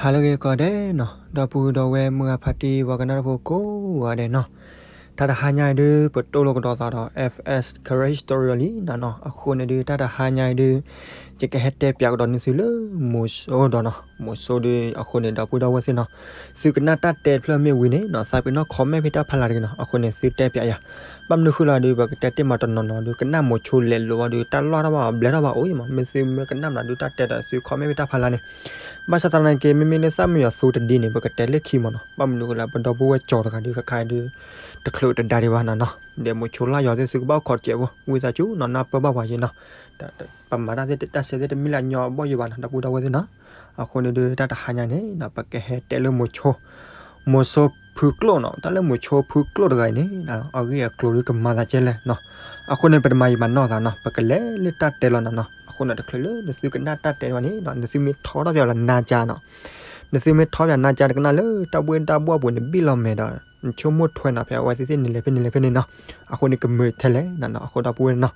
ဟါလၢအဂ့ၤကိးဂၤဒဲးနီၤ, ဒီပုၢ်ဒီဝဲၢ်မုၢ်ဂၤဖါတံၢ် ပှၤကနၣ်တၢ်ဖိကိးဂၤဒဲးနီၤ, တၢ်တဟါညါအံၤဒုး ပတိၢ်လိာ်ကဒီးသးဒီး F S Karen Story လံနီၤနီၤ, အဃိန့ၣ်ဒုး တၢ်တဟါညါအံၤဒုး ယကဟဲတဲပၠးကဒီးန့ၢ်သုလၢ မိၤစိဒီးနီၤ, မိၤစိဒုး အဃိန့ၣ် ဒီပုၢ်ဒီဝဲၢ်သ့ၣ်နီၤ, သုကနၣ်တၢ်တဲတဖျၢၣ်မ့ၢ်ဝံၤန့ၣ်နီၤ, သးပ့ၤနီၣ် comment ဖဲတၢ်ဖးလၢ်တဂ့ၤနီၤ, အဃိန့ၣ် သုတဲပၠးယၤ, ဘၣ်မနုၤဃိလီၤဒုး ပကတဲတ့ၢ်မးတနီၤနီၤဒုး ကနၣ်မိၤစိလဲၤလိာ်ဝဲဒုး တၢ်လီၢ်တၢ်ဘၣ်ဘျဲၣ်ထီၣ်ဘၣ်အိၣ်အံၤမး, မ့ၢ်သုမ့ၢ်ကနၣ်မနုၤဒုး တၢ်တဲဒီးသု comment ဖဲတၢ်ဖးလၢ်န့ၣ်, ဘၣ်ဆၣ်သနာ်က့ မ့မ့ၢ်လၢသၣ်မံယီၤသိတဒ့န့ၣ် ပကတဲလၢခံမးနီၤ, ဘၣ်မနုၤဃိလၢ ပဒီပုၢ်ဝဲၢ်ကၠီတဂၤဒုး ခါခါဒုး တချုးတဒါဒံးဘၣ်နီၤနီၤ, ဒီးမိၤစိလၢ်ယီၤသ့ၣ် သုကဘၣ်အိၣ်ခိးတစဲးဖိ ဝံသးစူၤနီၤ နၢ်ပၢၢ်ဘၣ်ပှၤယံၤနီၤ, ပမၤတၢ်သ့ၣ်တၢ်ဆဲးသ့ၣ်တမ့ၢ်လၢအညီအဘီၣ်ယံၤဘၣ်နီၤ ဒီပုၢ်ဒီဝဲၢ်သ့ၣ်နီၤ, အဃိန့ၣ်ဒုး တၢ်တဟါညါန့ၣ်နီၤ ပကဟဲတဲလၢမိၤစိ မိၤစိဖုကျိၣ်နီၤ, တၢ်လၢမိၤစိဖုကျိၣ်တဂၤအံၤန့ၣ် အဂ့ၢ်အကျိၤဒုးကမၤသးကဲလဲၣ်နီၤ, အဃိန့ၣ် ပတမၤယံာ်မၤနီၢ်သးနီၤ, ပကလဲၤလၢတၢ်တဲလီၤနီၤနီၤ, အဃိန့ၣ် တချုးလၢနသုကနၣ်တၢ်တဲဝဲန့ၣ်နီၤ နသုမ့ၢ်ထီထီၣ်ပၠးလီၤနါကၠါနီၤ, နသုမ့ၢ်ထီပၠးနါကၠါ နကနၣ်လၢတၢ်ဘှ့ၣ်တၢ်ဘှီၣ်ပူၤန့ၣ် ဘံၣ်လီၤမဲာ်ဒီး နဆိကမိၣ်ထွဲနီၤ ဖဲအဝဲသ့ၣ်သ့ၣ်န့ၣ်လဲၤဖဲန့ၣ်လဲၤဖဲန့ၣ်နီၤ, အဃိန့ၣ် ကမုာ်ထဲလဲၣ်နီၤနီၤ, အဃိဒီပုၢ်ဝဲၢ်နီၤ,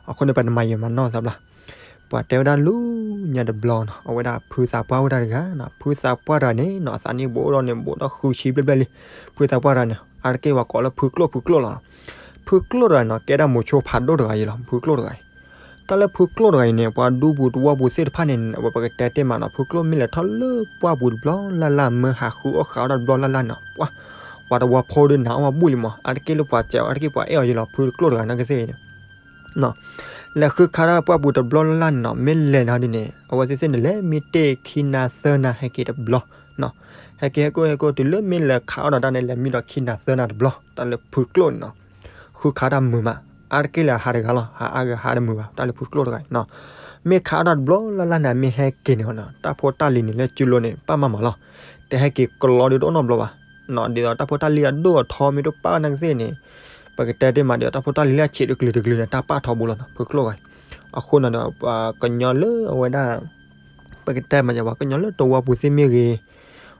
အဃိန့ၣ် ပတမၤယံာ်မၤနီၢ်သးဘၣ် ပှၤတဲဝဲဒၣ်လၢညါတဘျီနီၤ, အဝဲဒၣ်ဖုသးပှၢ်အိၣ်တၢ်တဂၤနီၤ, ဖုသးပှၢ်တဂၤန့ၣ်နီၤ အသးနံၣ်ဘိးဒီးန့ၣ် ဘိးဒီးဃုဆံဘျဲၣ်ဘျဲၣ်လံ, ဖုသးပှၢ်တဂၤန့ၣ် အါတက့ၢ်ပှၤကိးလၢဖုကျိၣ် ဖုကျိၣ်လီၤ, ဖုကျိၣ်တဂၤနီၤ ကဲဒၣ်မိၤစိဖးဒိၣ်တဂၤအံၤလီၤ ဖုကျိၣ်တဂၤအံၤ, တၢ်လၢဖုကျိၣ်တဂၤအံၤန့ၣ် ပှၤဒူပူၤတဝီပူၤသ့ၣ်တဖၣ်န့ၣ် အဝဲပကတဲတ့ၢ်မးနီၤ, ဖုကျိၣ်မ့ၢ်လဲၤထီၣ်လၢပှၢ်ပူၤတဘျီလၢ်လၢ် မၢဟးဃုအီၣ်ဃးအီၣ်တၢ်တဘျီလၢ်လၢ်နီၤ, ပှၤ ပှၤတဝီဖိဒုးနၤအီၣ်မးဘူၣ်လံမး, အါတက့ၢ်လၢပှၤစဲးအီၤ အါတက့ၢ်ပှၤအဲၣ်အီၤယံၤလီၤ ဖုကျိၣ်တဂၤနာ်က့သ့ၣ်အံၤန့ၣ် လဲၤဃုခးတၢ်ပှၢ်ပူၤတဘျီလၢ်လၢ်န့ၣ်နီၤ, မ့ၢ်လဲၤနီၤဒ်န့ၣ် အဝဲသ့ၣ်သ့ၣ်န့ၣ် လဲၤမံတ့ၢ်ခံနၤသၢနၤ ဟဲက့ၤတဘျီနီၤ, ဟဲက့ၤဟဲကိၣ်ဟဲကိၣ် တုၤလၢမ့ၢ်လဲၤခးအီၣ်ဒီးတၢ်န့ၣ် လဲၤမံဒီးခံနၤသၢနၤတဘျီ, တၢ်လၢဖုကျိၣ်န့ၣ်နီၤ, ဃုခးတၢ်မုာ်မး, အါတက့ၢ်လၢဟးတဂၤလီၤ, ဟးအါဂၤဟးတမုာ်ဘၣ် တၢ်လၢဖုကျိၣ်တဂၤအံၤနီၤ, မ့ၢ်ခးအီၣ်တၢ်တဘျီလၢ်လၢ်န့ၣ် မ့ၢ်ဟဲက့ၤန့ၣ်နီၤ, တၢ်ဖိတၢ်လံၤန့ၣ်လၢစုလိန့ၣ် ပာ်မးမးလီၤ, တဟဲက့ၤကလီဒုးတအိၣ်နီတဘျီဘၣ် နီၤ, ဒ်သိးတၢ်ဖိတၢ်လံၤအဒိၣ်အထီမ့ၢ်တပာ်နာ်က့သ့ၣ်န့ၣ်, ပကတဲတ့ၢ်မးဒ်သိးတၢ်ဖိတၢ်လံၤလၢအဆံးတကလုာ်တကလုာ်န့ၣ် တၢ်ပာ်ထီဘိလီၤနီၤ, ဖုကျိၣ်ဂၤအံၤ, အဃိနီၤဒီး ပှၤကညီလၢအဝဲဒၣ် ပကတဲမးယၤ ပှၤကညီလၢတဝီပူၤသ့ၣ်မ့ၢ်ဂ့ၤ,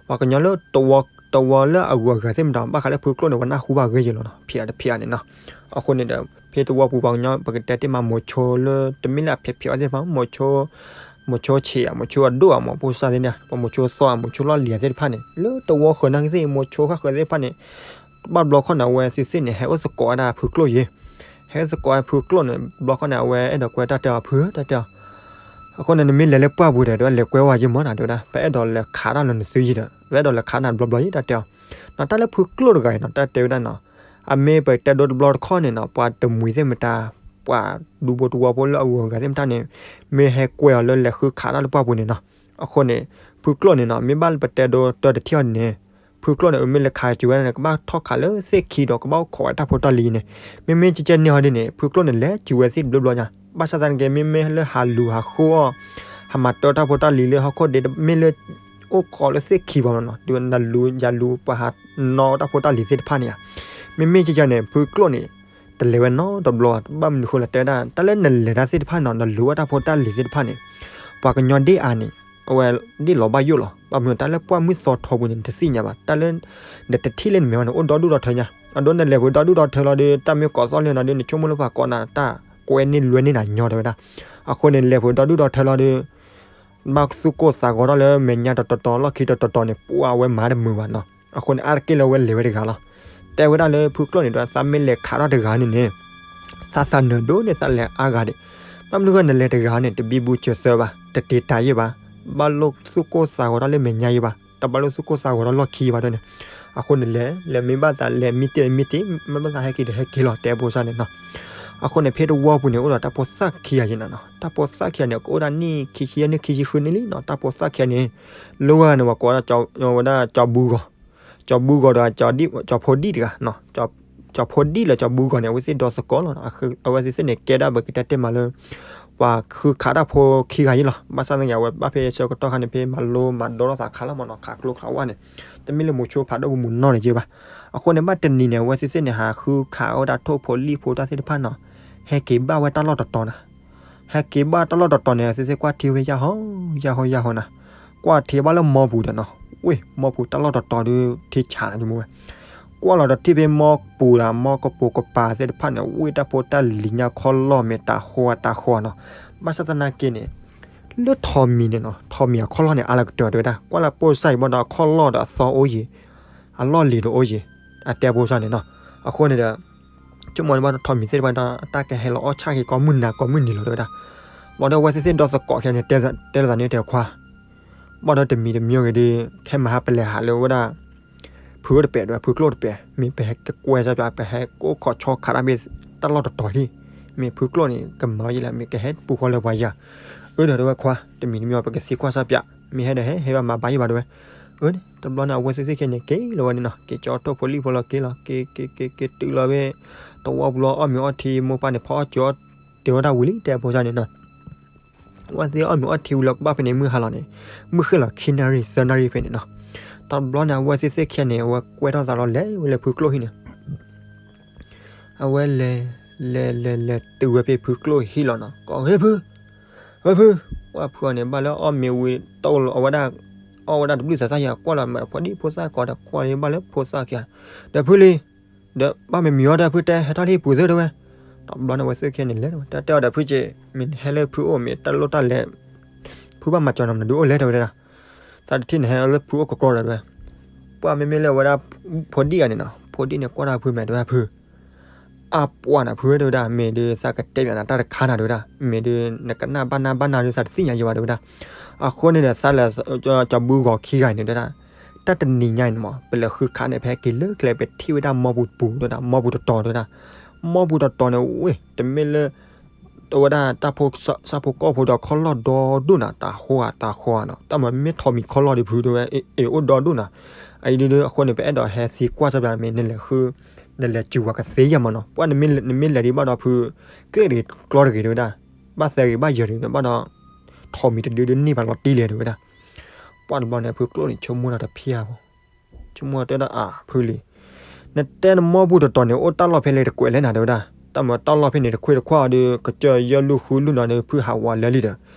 ပှၤကညီလၢတဝီ တဝီလၢအဂုၤအဂၤသ့ၣ်မတၤ ဘၣ်ဃးလၢဖုကျိၣ်န့ၣ် ပှၤနၢ်ဟူဘၣ်ဂ့ၤယံၤလီၤနီၤ, ဖံးအါတဖံးအါန့ၣ်နီၤ, အဃိန့ၣ်ဒီး ဖဲတဝီပူၤပှၤကညီ ပကတဲတ့ၢ်မး မိၤဆိလၢ တမ့ၢ်လၢအဖျဲးဖျဲးအီၤသ့ၣ်တဖၣ် မိၤဆိ မိၤဆိဆံးဧါ မိၤဆိအဒိၣ်ဧါမး ဖိစၢ်သ့ၣ်န့ၣ် ပှၤမိၤဆိသီဧါ မိၤဆိလီၢ်လံၤဧါသ့ၣ်တဖၣ်န့ၣ် လၢတဝီဃၢၤနာ်က့သ့ၣ် မိၤဆိဃၣ်ဃၢၤသ့ၣ်တဖၣ်န့ၣ် ဘၣ်ဘျီခီန့ၣ် အဝဲသ့ၣ်သ့ၣ်န့ၣ် ဟဲအိၣ်သကိးဝဲဒၣ်ဖုကျိၣ်ယ့ၢ်, ဟဲအိၣ်သကိးဝဲဖုကျိၣ်န့ၣ် ဘျီခီန့ၣ် အဝဲအဲၣ်ဒိးကွဲတၢ်တဲအီၤ ဖုတၢ်တဲအီၤ, အဃိန့ၣ် နမ့ၢ်လဲၤလၢပှၢ်ပူၤဒီး တဲဝဲလဲၤကွဲဝဲယ့ၢ်မးနီၤ တဲဝဲဒၣ် ပအဲၣ်ဒိးလဲၤခးတၢ်လၢနသုယ့ၢ်ဒီး ပအဲၣ်ဒိးလဲၤခးနၤတဘျီဘျီယ့ၢ် တၢ်တဲအီၤ, နီၤ တၢ်လၢဖုကျိၣ်တဂၤအံၤနီၤ တၢ်တဲဝဲဒၣ်နီၤ အမ့ၢ်ပတဲဒိတဘျီတခီန့ၣ်နီၤ ပှၤတမှံၤသ့ၣ်မတၤ ပှၤဒူဖိတဝီဖိလၢအဂုၤအဂၤသ့ၣ်မတၤန့ၣ် မ့ၢ်ဟဲကွဲအီၤလၢလဲၤဃုခးတၢ်လၢပှၢ်ပူၤန့ၣ်နီၤ, အဃိန့ၣ် ဖုကျိၣ်န့ၣ်နီၤ မ့ၢ်ဘၣ်လၢပတဲဒိတၢတထံၣ်အီၤန့ၣ် ဖုကျိၣ်န့ၣ် အမ့ၢ်လဲၤခးစူၤဝဲန့ၣ် ကဘၣ်ထီၣ်ခးလၢသ့ၣ်ခံဒီး ကဘၣ်အိၣ်ခိးဝဲတၢ်ဖိတၢ်လံၤန့ၣ်, မ့မ့ၢ်ကကဲန့ၢ်ဟီဒ်န့ၣ် ဖုကျိၣ်န့ၣ် လဲၤစူၤဝဲသ့ၣ်တဘျီဘျီညါ, ဘၣ်ဆၣ်သနာ်က့ မ့မ့ၢ်လၢဟးလူၤဟးဃိအီၣ် ဟးမၤတၢ်တၢ်ဖိတၢ်လံၤလၢဟီၣ်ခိၣ်ဒ့ မ့ၢ်လၢ အိၣ်ခိးလၢသ့ၣ်ခံဘၣ်မးနီၤ ဒ်နလူၤယလူၤ ပှၤဟးနီၣ်တၢ်ဖိတၢ်လံၤသ့ၣ်တဖၣ်န့ၣ်ဧါ, မ့မ့ၢ်ကကဲန့ၣ် ဖုကျိၣ်န့ၣ် တလဲၤဝဲနီတဘျီဘၣ်, ဘၣ်မနုၤဃိလဲၣ် တဲဝဲဒၣ် တၢ်လၢနလဲၤတၢ်သ့ၣ်တဖၣ်နီၤ နလူၤအီၣ်တၢ်ဖိတၢ်လံၤသ့ၣ်တဖၣ်န့ၣ် ပှၤကညီဒ့ၣ်အါန့ၣ် အဝဲဒ့ၣ်လီၤဘၣ်ယိၣ်လီၤ, ဘၣ်မနုၤ တၢ်လၢပှၢ်မုၢ်သီထီပူၤန့ၣ် နတသ့ၣ်ညါဘၣ်, တၢ်လၢ နတထံၣ်လၢနမဲာ်ဝဲန့ၣ် အိၣ်ဒီဒူၣ်ဒီထၢညါ, အဒိနလဲၤဖုးဒီဒူၣ်ဒီထၢလီၤဒီး တၢ်မ့ၢ်ကိးသီၣ်လံနီၤဒီး နဆိကမိၣ်လၢပှၤကိးနၤ တၢ်ကွဲန့ၢ်လွဲန့ၢ်နၤညီတဲဝဲဒၣ်, အဃိန့ၣ် နလဲၤဖုးဒီဒူၣ်ဒီထၢလီၤဒီး ဘၣ်သူၣ်ကိၢ်သးဂီၤထီၣ်လၢမဲာ်ညါတတီၤတီၤ လီၢ်ခံတတီၤတီၤန့ၣ် ပှၤဝဲမၤတမုာ်ဘၣ်နီၤ, အဃိန့ၣ် အါတက့ၢ်လၢအဝဲလဲၤဝဲတဂၤလီၤ, တဲဝဲဒၣ်လၢဖုကျိၣ်န့ၣ်ဒီး သးမ့ၢ်လဲၤခးထီၣ်တဂၤန့ၣ်န့ၣ် သးသးနၢၤဒိၣ်န့ၢ်သးလဲၤအါဂၤဒံး, ဘၣ်မနုၤဃိနလဲၤတဂၤန့ၣ် တဘံဘူဆၢသၢဘၣ်, တတ့ၤတၤယ့ၢ်ဘၣ်, ဘၣ်လိၣ်သူၣ်ကိၢ်သးဂီၤထီၣ်လၢမဲာ်ညါယ့ၢ်ဘၣ်, တဘၣ်လိၣ်သူၣ်ကိၢ်သးဂီၤထီၣ်လီၢ်ခံဘၣ်ဒ်န့ၣ်, အဃိန့ၣ်လဲၤ လဲၤမ့ၢ်ဘၣ်သးလဲၤမံတ့ၢ်မံတ့ၢ် မ့ၢ်ဘၣ်သးဟဲက့ၤဒီးဟဲက့ၤလီၤ တဲဖိစၢ်န့ၣ်နီၤ, အဃိန့ၣ် ဖဲတဝီပူၤန့ၣ် အိၣ်ဒီးတၢ်ဖိသၣ်ခံဂၤယ့ၢ်နီၤနီၤ, တၢ်ဖိသၣ်ခံဂၤန့ၣ် ကအိၣ်ဒၣ်နံၣ်ခံဆံယဲၢ်နံၣ်ခံဆံဃုနံၣ်လံနီၤ, တၢ်ဖိသၣ်ခံဂၤန့ၣ် လၢဝဲန့ၣ် ပှၤကိးဝဲဒၣ် ဝဲဒၣ်ကၠီၤဘူဂီၤ ကၠီၤဘူဂီၤဒီး ကၠီၤဖိဒံၣ်တဂၤနီၤ, ကၠီၤဖိဒံၣ်လၢကၠီၤဘူဂီၤန့ၣ် အဝဲသ့ၣ်ဒီသကိးလီၤ, အဝဲသ့ၣ်သ့ၣ်န့ၣ် ကဲဒၣ်ပကတဲတ့ၢ်မးလၢ ပှၤဃုခးတၢ်ဖိခံဂၤယ့ၢ်လီၤ, ဘၣ်ဆၣ်သနာ်က့ အဝဲဘၣ်ဖဲဆၢကတီၢ်ခါန့ၣ် ဖဲမၤလိမၤဒိထီၣ်သးခါလီၤမးနီၤ, ခးကျိခးဝါန့ၣ် တမ့ၢ်လၢမိၤဆိဖးဒိၣ်ပူၤမုၢ်နီၢ်န့ၣ်က့ဘၣ်, အဃိန့ၣ် ဘၣ်တနံၤန့ၣ် အဝဲသ့ၣ်သ့ၣ်န့ၣ် ဟးဃုခးဝဲဒၣ်ထိၣ်ဖိလံၣ်ဖိတၢ်သ့ၣ်တဖၣ်နီၤ, ဟဲက့ၤဘၣ်ဝဲတၢ်လီၢ်တတီၤနီၤ ဟဲက့ၤဘၣ်တၢ်လီၢ်တတီၤန့ၣ် အဝဲသ့ၣ်သ့ၣ်ကွၢ်ထံဝဲယၢ်ဟီ ယၢ်ဟီ ယၢ်ဟီနီၤ, ကွၢ်ထံဘၣ်လၢမီပူၤဒီးနီၤ, ဝ့ၢ် မီပူၤတၢ်လီၢ်တတီၤဒုး ထံဆးနီၤ ဒ်မ့ၢ်ဝဲ, ကွၢ်လီၤဒီးထံၣ်ဖဲမီပူၤဒီး မီကပိာ်ကပၤသ့ၣ်တဖၣ်န့ၣ် ဝ့ၢ်တၢ်ဖိတၢ်လံၤညါခီလီၢ်မ့ၢ်တၢ်ဃီတၢ်ဃီနီၤ, ဘၣ်ဆၣ်သနာ်က့န့ၣ် လၢထိးမံၤန့ၣ်နီၤ, ထိးမံၤအခီၣ်လီၢ်န့ၣ် အါလၢကတၢၢ်တဲဝဲဒၣ်, ကွၢ်လၢပိၢ်စၢ်အံၤဘၣ်ဒီး အခီၣ်လီၢ်ဒီးအသီအိၣ်ယံၤ, အလီၢ်လံၤဒီးအိၣ်ယံၤ, အတဲဖိစၢ်န့ၣ်နီၤ. အဃိန့ၣ်ဒီး ဆိကမိၣ်န့ၣ်ဘၣ်ဒီး ထိးမံၤသ့ၣ်တဖၣ်ဒီး အတၢ်ကဟဲလီၤအီၣ်ဆၣ်က့ၤကိးမုၢ်နၤကိးမုၢ်နံၤလီၤတဲဝဲဒၣ်. ဘၣ်ဒီးအဝဲသ့ၣ်သ့ၣ်ဒီသကိးခဲန့ၣ် တဲလီၤသးန့ၣ်တဲခွါ, ဘၣ်ဒီးတမံၤတမံၤဂ့ၤဒီး ခဲမဟါပလဲၤဟးလၢဝဲဒၣ် ဖုအိၣ်တပဲာ်ဒီး ဖုကျိၣ်တပဲာ်, မ့ၢ်ပဟဲကကွဲၢ်စၢ်ပၠး ပဟဲကိးခီၣ်ဆီခးတၢ်ဘ့ၣ် တၢ်လီၢ်တတီၤလံ, မ့ၢ်ဖုကျိၣ်န့ၣ် ကမၤဝဲယံၤလၢ မ့ၢ်ကဟဲပူၤဃီလၢပှၤယၤ, အၢဒီးတဲဝဲခွါ တမံၤတမံၤ ပကသံကွၢ်စၢ်ပၠး, မ့ၢ်ဟဲဒီးဟဲ ဟဲဘၣ်မၤဘၣ်ယံၤဘၣ်တဲဝဲ. အၢန့ၣ် တဘျီန့ၣ် အဝဲသ့ၣ်သ့ၣ်ခဲန့ၣ် က့ၤလီၤဝဲန့ၣ်နီၤ, က့ၤကၠီထိၣ်ဖိလံၣ်ဖိလီၤက့ၤလီၤ, က့ၤက့ၤက့ၤက့ၤတုၤလီၤဝဲ တဝီပူၤလီၤ အီၣ်မ့ၤအီထံ မိၢ်ပၢ်န့ၣ် ဖီအီၣ်ကၠီ တဲဝဲဒၣ်ဝံၤလံ တဲဖိစၢ်န့ၣ်နီၤ. အဝဲသ့ၣ်အီၣ်မ့ၤအီထံဝံၤလီၤကဘၣ်ဖဲန့ၣ် မုၢ်ဟါလီၤန့ၣ်, မုၢ်ဃ့ၢ်လီၤခံနၣ်ရံၣ်သၢနၣ်ရံၣ်ဖဲန့ၣ်နီၤ. တဘျီန့ၣ် အဝဲသ့ၣ်သ့ၣ်ခံဂၤန့ၣ် အဝဲကွဲထီၣ်သးလီၤ လဲၤဝဲလၢဖုကျိၣ်ဟံၣ်န့ၣ်, အဝဲလဲၤ လဲၤလဲၤလဲၤတုၤဝဲဖဲဖုကျိၣ်ဟံၣ်လီၤနီၤ, ကိးဝဲဖု, ဝဲဖု, ဝဲဖုအီၤန့ၣ် ဘၣ်လၢအီၣ်မ့ၤဝံၤ တအိၣ်လီၤအဝဲဒၣ်, အီၣ်ဝဲဒၣ်တဘျုးသးသၣ်ယၤ ကွၢ်လီၤမ့ၢ်ဖိဒံၣ်ဖိသၣ်ကိးဒီး ကွၢ်လီၤဘၣ်လၢဖိသၣ်ခံဂၤ, ဒီးဖုလံ ဒီးဘၣ်မ့ၢ်မံၤအီၤဒီး ဖုတဲဟဲထီၣ်လံပူၤသၢတဲဝဲ. တဘျီန့ၣ် အဝဲသ့ၣ်ခံဂၤန့ၣ်လဲၤတဲဝဲ, တၢ်တဲအီၤဒီးဖုက့ၤ, မ့ၢ်နဟဲလၢဖုအိၣ် မ့ၢ်တၢ်လိၣ်တၢ်လဲၤ, ဖုဘၣ်မၤစၢၤနၤမနုၤဒုအိၣ်လဲၣ်တဲဝဲဒၣ်, သးတထံၣ်နဟဲလၢဖုအိၣ်ကကြီဒီးတဲဝဲ, ပှၢ်မ့မ့ၢ်လၢအဝဲဒၣ် ဖိဒံၣ်ဂၤန့ၣ်နီၤ, ဖိဒံၣ်န့ၣ်ကွၢ်တၢ်ဖုမဲာ်တဲဝဲဖု အါပှၢ်နၤဖုဝဲတဲဝဲဒၣ်, မ့ၢ်ဒုးသးကတဲပၠးနၤတၢ်တခါနၤတဲဝဲဒၣ်, မ့ၢ်ဒုးနကနၣ်ဘၣ်နၢ်ဘၣ်နၢ်ဒုး သးတသ့ၣ်ညါယံၤဘၣ်တဲဝဲဒၣ်. အဃိန့ၣ်ဒီး သးလၢကၠီဘုဂီၤခံဂၤအံၤန့ၣ်တဲဝဲဒၣ်, တၢ်တနံၤညါအံၤန့ၣ်မး ပလဲၤဃုခးန့ၣ် ပဟဲက့ၤလၢကျဲ ပထံၣ်ဝဲဒၣ်မီပူၤတပူၤတဲဝဲဒၣ်, မီပူၤတတီၤတဲဝဲဒၣ်, မီပူၤတတီၤန့ၣ် ဝ့ၢ် တမ့ၢ်လၢ တဲဝဲဒၣ်တၢ်ဖိ ဆၣ်ဖိကီၢ်ဖိဒီးခီၣ်လီၢ်ဒီဒိၣ်နၤ တၢ်ဃိဧါတၢ်ဃီဧါနီၤ, တၢ်မၤမ့ၢ်ထိးမံၤခီၣ်လီၢ်ဒံးဖုတဲဝဲ အ့ၣ်အိၣ်ဒီဒိၣ်နၤ, အအံၤဒုး အဃိန့ၣ် ပအဲၣ်ဒိးဟဲသံကွၢ်စၢ်ပၠးမ့ၢ်နလဲၤဃု နလဲၤစူၤဝဲကသ့ယဲၢ်မးနီၤ, ပှၤနမ့ၢ်လဲၤဒံးဘၣ်ဒီးဖု ကျဲတဂ့ၤကျီတဂ့ၤတဲဝဲဒၣ်, ဘၣ်သဲဂ့ၤဘၣ်ယၢၤတဂ့ၤဘၣ်ဒီး ထိးမံၤတဒုဒုန့ၢ်ဘၣ်လီၤတံၢ်လဲၣ်တဲဝဲဒၣ်. ပှၢ်တဘျီန့ၣ် ဖုကျိၣ်န့ၣ် ဆိကမိၣ်ဒီးတဖံးဧါဘၣ်, ဆိကမိၣ်တဲဒၣ်အါဖုလံ, နတဲနမီၢ်ပူၤတတီၤန့ၣ် အိၣ်တၢ်လီၢ်ဖဲလဲၣ်တကွဲးလဲၣ်နၤတဲဝဲဒၣ်, တၢ်မၤတၢ်လီၢ်ဖဲန့ၣ်တခွ့တခွါဒီး ကစၢၢ်ယဲၢ်လူၢ်ဃုလူၢ်နီၤဒီး ဖုဟးဝးလၢာ်လံဒီး,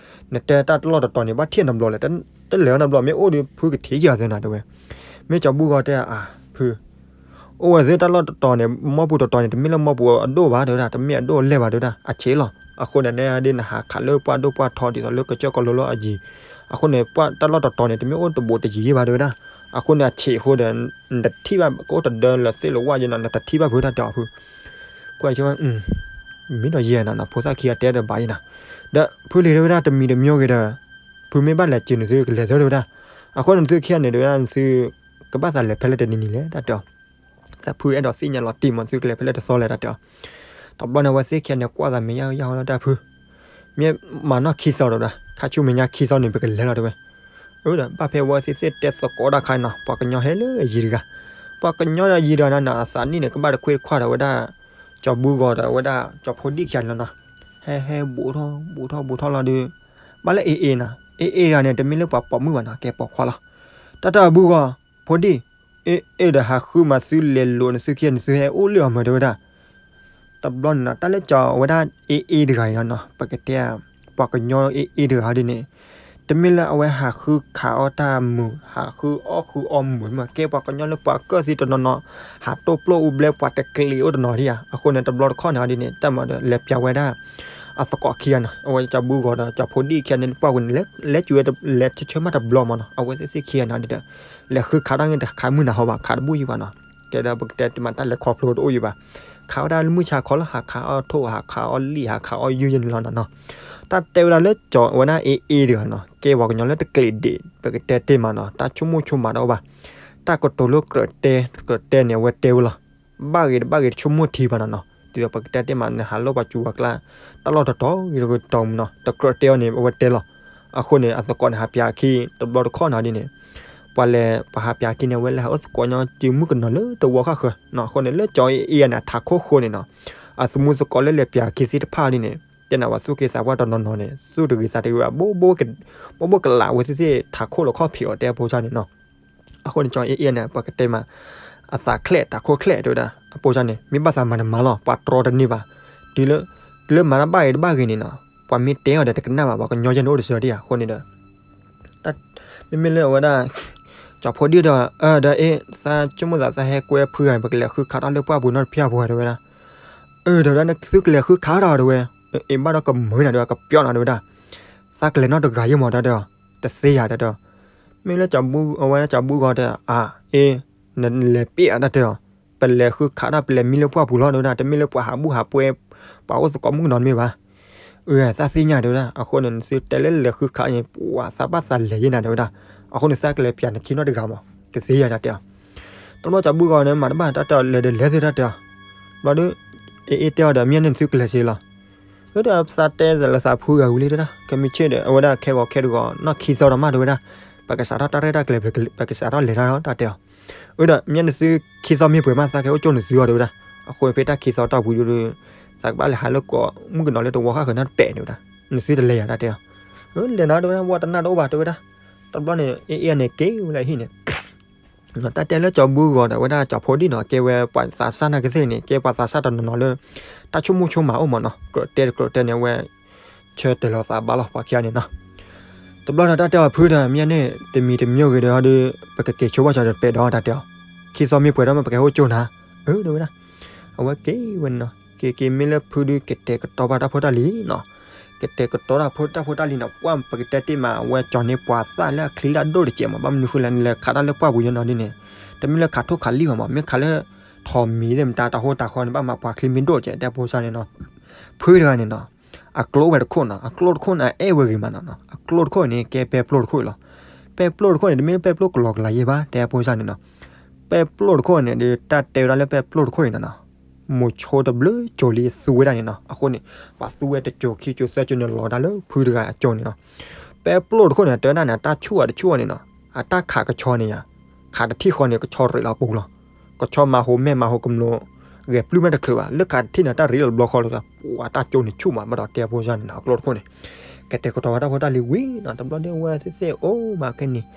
နတဲတၢ်လီၢ်တတီၤန့ၣ် ဘၣ်ထံၣ်နဘျီလဲၣ်, တလဲၤအီၤနဘျီ မ့ၢ်အိၣ်ဒီးဖုကထံၣ်ယၤသၢနၤတဲဝဲ. မ့ၢ်ကၠီဘုဂီၤတဲအါဖု အိၣ်ဝဲသ့ၣ်တၢ်လီၢ်တတီၤန့ၣ် မီၢ်ပူၤတတီၤန့ၣ် တမ့ၢ်လၢမီၢ်ပူၤအဒိၣ်ဘၣ်တဲဝဲဒၣ်, တမ့ၢ်အဒိၣ်အလဲၢ်ဘၣ်တဲဝဲဒၣ်, အဆံးလီၤ. အဃိန့ၣ် နဒ်နဟးခးလၢပှၢ်ဒိၣ်ပှၢ်ထီဒ်သိးလၢကစၢၢ်ကီးလိၤလၢအယံၤ, အဃိန့ၣ် ပှၢ်တၢ်လီၢ်တတီၤန့ၣ် တမ့ၢ်အိၣ်တဘူးတယံၤယံၤဘၣ်တဲဝဲဒၣ်. အဃိန့ၣ် အဆံးအဃိဒီး နတထံၣ်ဘၣ် ကအိၣ်တဒၢလၢသ့ၣ်လၢဝၣ်ယဲနီၤ နတထံၣ်ဘၣ်ဖုတၢ်တဲအီၤဖု ကွၢ်ဆိဝဲ မ့ၢ်ဒီးယဲနၤနီၤ ဖိသၣ်ခံဂၤတဲဒီးဘၣ်ယဲနၤ, ဒီးဖုလံၤတဲဝဲဒၣ် တမံၤတမံၤဂ့ၤဒီး ဖုမ့ၢ်ဘၣ်လဲၤစၢၤနသုကလဲၤသၢတဲဝဲဒၣ်. အဃိန့ၣ် နသုခံဂၤန့ၣ်တဲဝဲဒၣ် နသုကဘၣ်သးလဲၤဖဲလဲၣ်တနံၤနံၤလဲၣ်တၢ်တဲအီၤ. သးဖုအဲၣ်ဒိးသ့ၣ်ညါလီၤတံၢ်မး နသုကလဲၤဖဲလဲၣ်တသီလဲၣ်တၢ်တဲအီၤ. တဘျီန့ၣ် အဝဲသ့ၣ်ခံဂၤန့ၣ် ကွၢ်သးမဲာ်ညါယါဟီလီၤတၢ်ဖု မ့ၢ်မၤနီၢ်ခံသီဒီးဝဲဒၣ် ခါဆူမဲာ်ညါခံသီန့ၣ် ပကလဲၤလီၤတဲဝဲ. အၢ ဒီးဘၣ်ဖဲအဝဲသ့ၣ်သ့ၣ်တဲသကိးတၢ်ခါန့ၣ်နီၤ ပှၤကညီဟဲလၢအယံၤတဂၤ, ပှၤကညီယံၤတဂၤန့ၣ်နီၤ အသးနံၣ်န့ၣ် ကဘၣ်တခွ့တခွါဒီးဝဲဒၣ် ကၠီဘုဂီၤဒီးဝဲဒၣ် ကၠီဖိဒံၣ်ခံဂၤန့ၣ်လီၤနီၤ. ဟဲဟဲဘူးထီၣ်ဘူးထီၣ်ဘူးထီၣ်လီၤဒီး ဘၣ်လၢအ့အ့နီၤ အ့အ့တဂၤန့ၣ် တမ့ၢ်လၢပှၤပိာ်မုၣ်ဘၣ်နီၤ ကဲပိာ်ခွါလီၤ. တၢ်တၢ်ဘုဂီၤ ဖိဒံၣ် အ့အ့ဒီးဟးဃုမးသုလဲၤလိာ်နသုခံဂၤန့ၣ် သုဟဲအိၣ်လၢအီၤမးတဲဝဲဒၣ်. တဘျီန့ၣ်နီၤ တၢ်လၢကၠီဝဲဒၣ်အ့အ့တဂၤအံၤနီၤ ပကတဲ ပှၤကညီအ့အ့တဂၤဒ်န့ၣ် တမ့ၢ်လၢအဝဲဟးဃုခးအီၣ်တၢ်မုာ် ဟးဃုအီၣ်ဃုအီမုာ်မး ကဲပှၤကညီလၢပှၤကၢၢ်သံတနီၤနီၤ ဟးတိၢ်ပျိၢ်အူဘျဲပှၤတကျံးအိၣ်တနီၤဒံးဧါ. အဃိန့ၣ် တဘျီတခီၣ်န့ၣ်ဒ်န့ၣ် တၢ်မၤဒီးလဲၤပျးဝဲဒၣ် အသကိးခံဂၤနီၤ အဝဲကၠီဘုဂီၤဒီးကၠီဖိဒံၣ်ခံဂၤန့ၣ် ပှၢ်ဝဲန့ၣ် လဲၤစူၤဝဲလဲၤဆၢဆၢမးတဘျီမးနီၤ အဝဲသ့ၣ်သ့ၣ်ခံဂၤန့ၣ်ဒ်ဒီး လဲၤဃုခးတၢ်န့ၣ်တခးမုၢ်နၤဟီဘၣ် ခးတဘူၣ်ယံၤဘၣ်နီၤ ကဲဒီးပကတဲတမံၤတၢ်လဲၤခီဖျိတအိၣ်ယံၤဘၣ် ခးဝဲဒၣ်လၢမုၢ်ဆါခီလၢဟးခးအီၣ်ထိၣ်ဟးခးအီၣ်လံာ်ဟးခးအီၣ်ယုၢ်ယဲန့ၣ်လီၤနီၤနီၤ. တၢ်တဲဝဲဒၣ်လၢကၠီဝဲဒၣ်အ့အ့တဂၤနီၤ ကဲပှၤကညီလၢတကျံးဒံး ပကတဲတ့ၢ်မးနီၤ တၢ်ဆိကမိၣ်ဆိကမးတအိၣ်ဘၣ် တၢ်ကတိၤလၢကြၢးတဲ ကြၢးတဲန့ၣ် အဝဲတဲဝဲလီၤ ဘၣ်ဂ့ၤတဘၣ်ဂ့ၤတဆိကမိၣ်ထံဘၣ်နီၤနီၤ ဒ်သိးပကတဲတ့ၢ်မး နဟးလိၣ်ပှၤစူၤပှၤကျါ တၢ်လီၢ်တတီၤဂ့ၤတတီၤမးနီၤ တကြၢးတဲအီၤန့ၣ် အဝဲတဲလီၤ. အဃိန့ၣ် အသကိးန့ၣ် ဟးပျးခံ တဘျီတခီၣ်နီၤဒ်န့ၣ် ပှၤလဲၤ ပှၤဟးပျးခံန့ၣ် အဝဲလဲၤဟးအိၣ်သကိးညီစုမုၣ်ကနီၤလၢတဝီခါဃၢၤနီၤ အဃိန့ၣ် လၢကၠီအ့အ့န့ၣ် ထးခိၣ်ဃိန့ၣ်နီၤ အသမူသကိးလၢလဲၤပျးခံသ့ၣ်တဖၣ်ဒ်န့ၣ် တဲနၤပှၤသူၣ်က့သးပှၢ်တနီၤနီၤန့ၣ် သူၣ်တဂ့ၤသးတဂ့ၤဘၣ် ဘိဘိကလးဝဲသ့ၣ်သ့ၣ် ထးခိၣ်လီၤခီၣ်ဖံးအီၤတဲအဖိစၢ်န့ၣ်နီၤ အဃိန့ၣ် ကၠီအ့အ့န့ၣ် ပကတဲမး အသးချဲ့ တၢ်ခိၣ်ချဲ့တဲဝဲဒၣ် အပိစၢ်န့ၣ် မ့ၢ်ဘၣ်သးမၤတမၤလီၤ ပှၤတြီတန့ၢ်ဘၣ် တုၤလၢ တုၤလၢမၤတၢ်ဘၣ်ဂ့ၤတဘၣ်ဂ့ၤန့ၣ်နီၤ ပှၤမ့ၢ်တဲအီၤဒီးတကနၣ်ဘၣ် ပှၤကညီယဲန့ၣ်အိၣ်တစၢၤဒံးဧါ အဃိန့ၣ်ဒီး မ့မ့ၢ်လၢအဝဲဒၣ် ကၠီဖိဒံၣ်ဒီး အၢ ဒီးအ့ သးဆိကမိၣ်သးသးဟဲကွဲဖုဂၤ ပကလဲၤဃုခးတၢ်လၢပှၢ်ပူၤနီတဖျၢၣ်ဖိတဲဝဲဒၣ် အၢ ဒီးဝဲဒၣ် သုကလဲၤဃုခးတၢ်တဲဝဲ အ့ ဘၣ်ဒီးကမၢနၤတဲဝဲ ကပျီနၤတဲဝဲဒၣ် သး သးကလဲၤနီတဂၤယဲၢ်မး တၢ်တဲအီၤ, တသ့ယၤ တၢ်တဲအီၤ. မ့ၢ်လၢကၠီၤဘူ, အဝဲဒၣ်ကၠီၤဘူဂီၤတဲ, အ့, နလဲၤပ့ၣ်အါ တၢ်တဲအီၤ, ပလဲၤဃုခးတၢ် ပလဲၤမံလၢပှၢ်ပူၤလီၤ တဲဝဲဒၣ်, တမ့ၢ်လၢပှၤဟးဘူၣ်ဟးပွဲ, ပှၤအိၣ်သကိးမုၣ်ကနီၤတမ့ၢ်ဘၣ်. အၢ သးသ့ၣ်ညါ တဲဝဲဒၣ်, အဃိန့ၣ် နသုတဲလၢလဲၤဃုခးအံၤ ပှၤသးဘၣ်သးလဲၤယဲၢ်နၤ တဲဝဲဒၣ်, အဃိန့ၣ် သးကလဲၤပျးနခံနီတဂၤမး, တသ့ယၤ တၢ်တဲအီၤ. တဘျီကၠီၤဘူဂီၤန့ၣ် မၤတဘၣ် တၢ်တဲအီၤ လဲၤဒီးလဲၤသ့ တၢ်တဲအီၤ. ဘျီဒီး အ့ အ့ တဲအီၤဒီး မ့ၢ်န့ၣ်နသုကလဲၤစ့လီၤ. လၢတၢ်သးတဲလၢသးဖုဂၤဝံၤလံ တဲဒၣ်, ခဲမုၢ်ဆ့ၣ်ဒီး အဝဲဒၣ်ခဲဂီၤခဲတဂီၤ နီၢ်ခံသီဒီးမး တဲဝဲဒၣ်, ပကစးထီၣ်တၢ်ရဲၣ်တၢ်ကျဲၤ ပကစးထီၣ်လဲၤတၢ်လီၤ တၢ်တဲအီၤ. အၢ ဒီးမ့ၢ်န့ၣ်နသုခံသီမ့ၢ်ပှဲၤမး သးကဟဲအိၣ်ကၠိနသုအီၤ တဲဝဲဒၣ်. အဃိဖဲတၢ်ခံသီတီၢ်ပူၤဒီး သးကဘၣ်လဲၤဟးလၢကိးမုၣ်ကနီၤလၢတဝီဃၣ်ဃၢၤနီတပဲာ် တဲဝဲဒၣ်, နသုတလဲၤယၤ တၢ်တဲအီၤ. အၢ လဲၤနၤ တဲဝဲဒၣ်, ဝဲတနၢ်တအိၣ်ဘၣ် တဲဝဲဒၣ်. တဘျီန့ၣ် အ့ အ့ န့ၣ်က့ၤဝဲလၢဟံၣ်န့ၣ် တၢ်တဲလၢကၠီၤဘူဂီၤဒီး အဝဲဒၣ်ကၠီၤဖိဒံၣ်နီၤ ကဲဝဲပှၤသးစၢ်နာ်က့သ့ၣ်န့ၣ် ကဲပှၤသးစၢ်တနီၤနီၤလၢ တၢ်ဆိကမိၣ်ဆိကမးအိၣ်မးနီၤ, ကြၢးတဲတကြၢးတဲန့ၣ် အဝဲဆၢတဲာ်လီၤသးဘၣ်လီၤ ပှၤခံဂၤန့ၣ်နီၤ. တဘျီဒီးတၢ်တဲအီၤ ဖုဒီး မ့ၢ်န့ၣ် တမံၤတမံၤဂ့ၤဒီး ဒီး ပကက့ၤဆိဘၣ်ကၠီၤဒီးပဲာ်ဒီး တၢ်တဲအီၤ, ခံသီမ့ၢ်ပှဲၤဒီးမး ပကဟဲအိၣ်ကၠိနၤ. အၢ တဲဝဲဒၣ်. အဝဲက့ၤဝဲန့ၣ်နီၤ, က့ၤက့ၤမ့ၢ်လၢဖုဒီး ကတဲာ်ကတီၤဘၣ်တၢ်ဖိတၢ်လံၤနီၤ. ကတဲာ်ကတီၤတၢ်ဖိတၢ်ဖိတၢ်လံၤန့ၣ် ပှၢ်ပကတဲတ့ၢ်မး အဝဲကၠီၤန့ၢ်ပှၤသၣ်လၢအချံလၢအဒိၣ်တစဲးမး, ဘၣ်မနုၤဃိလဲၣ် နလဲၤခးတၢ်လၢပှၢ်ပူၤယဲနီၤဒ်န့ၣ်, တမ့ၢ်လၢခးထိၣ်ခးလံၣ်ဘၣ်မး, မ့ၢ်ခးလၢ ထိးမံၤသ့ၣ်မတၤ တၢ်ဟိတၢ်ဃီန့ၣ် ဘၣ်မၤပှၤချံမ့ၢ်ဒိၣ်တစဲး တဲဖိစၢ်န့ၣ်နီၤ. ဖုတဂၤန့ၣ်နီၤ, အကျိအိၣ်ဝဲတခိၣ်နီၤ, အကျိတခိၣ်န့ၣ် အအဲၣ်ဝဲဂ့ၤမးနီၤ, အကျိတခိၣ်န့ၣ် ကဲပဲပျိၢ်တခိၣ်အံၤလီၤ. ပဲပျိၢ်တခိၣ်န့ၣ် တမ့ၢ်ပဲပျိၢ်ကလီကလီယဲၢ်ဘၣ် တဲဖိစၢ်န့ၣ်နီၤ. ပဲပျိၢ်တခိၣ်န့ၣ်ဒီး တၢ်တဲဝဲဒၣ်လၢပဲပျိၢ်တခိၣ်အံၤနီၤနီၤ, မိၤဆိတဘျုးကၠိၤလံသူဝဲဒၣ်န့ၣ်နီၤ. အဃိန့ၣ် ပှၤသူဝဲတကၠိၤခံကၠိၤသၢကၠိၤန့ၣ် လီၤဒၣ်လၢဖုတဂၤအကၠိၤန့ၣ်နီၤ. ပဲပျိၢ်တခိၣ်န့ၣ် တဲဝဲဒၣ်န့ၣ် တၢ်ဆူၣ်အီၤတဆူၣ်အီၤန့ၣ်နီၤ, အတၢ်ခးကဆီန့ၣ်ယါ, ခးတထံၣ်ဃီန့ၣ် ကဆီရ့းလီၤပူၤလီၤ. ကဆီမၤဟိးမဲာ်မၤဟိးကမျိာ် ဂဲၤပျုၢ်မဲာ်တချုးဘၣ်, လၢခးတထံၣ်န့ၣ် တၢ်ရ့းလီၤတဘျီဃီလီၤ, ပှၤတၢ်ကၠိၤန့ၣ်ဆူၣ်မး ဘၣ်ဒီးတဲဖိစၢ်န့ၣ်နီၤ, အကျိတခိၣ်န့ၣ် ကတဲာ်ကတီၤဝဲတၢ်ဖိတၢ်လံၤဝံၤနီၤ, တဘျီဒီးဝဲသ့ၣ်သ့ၣ်အိၣ်မးခဲန့ၣ်,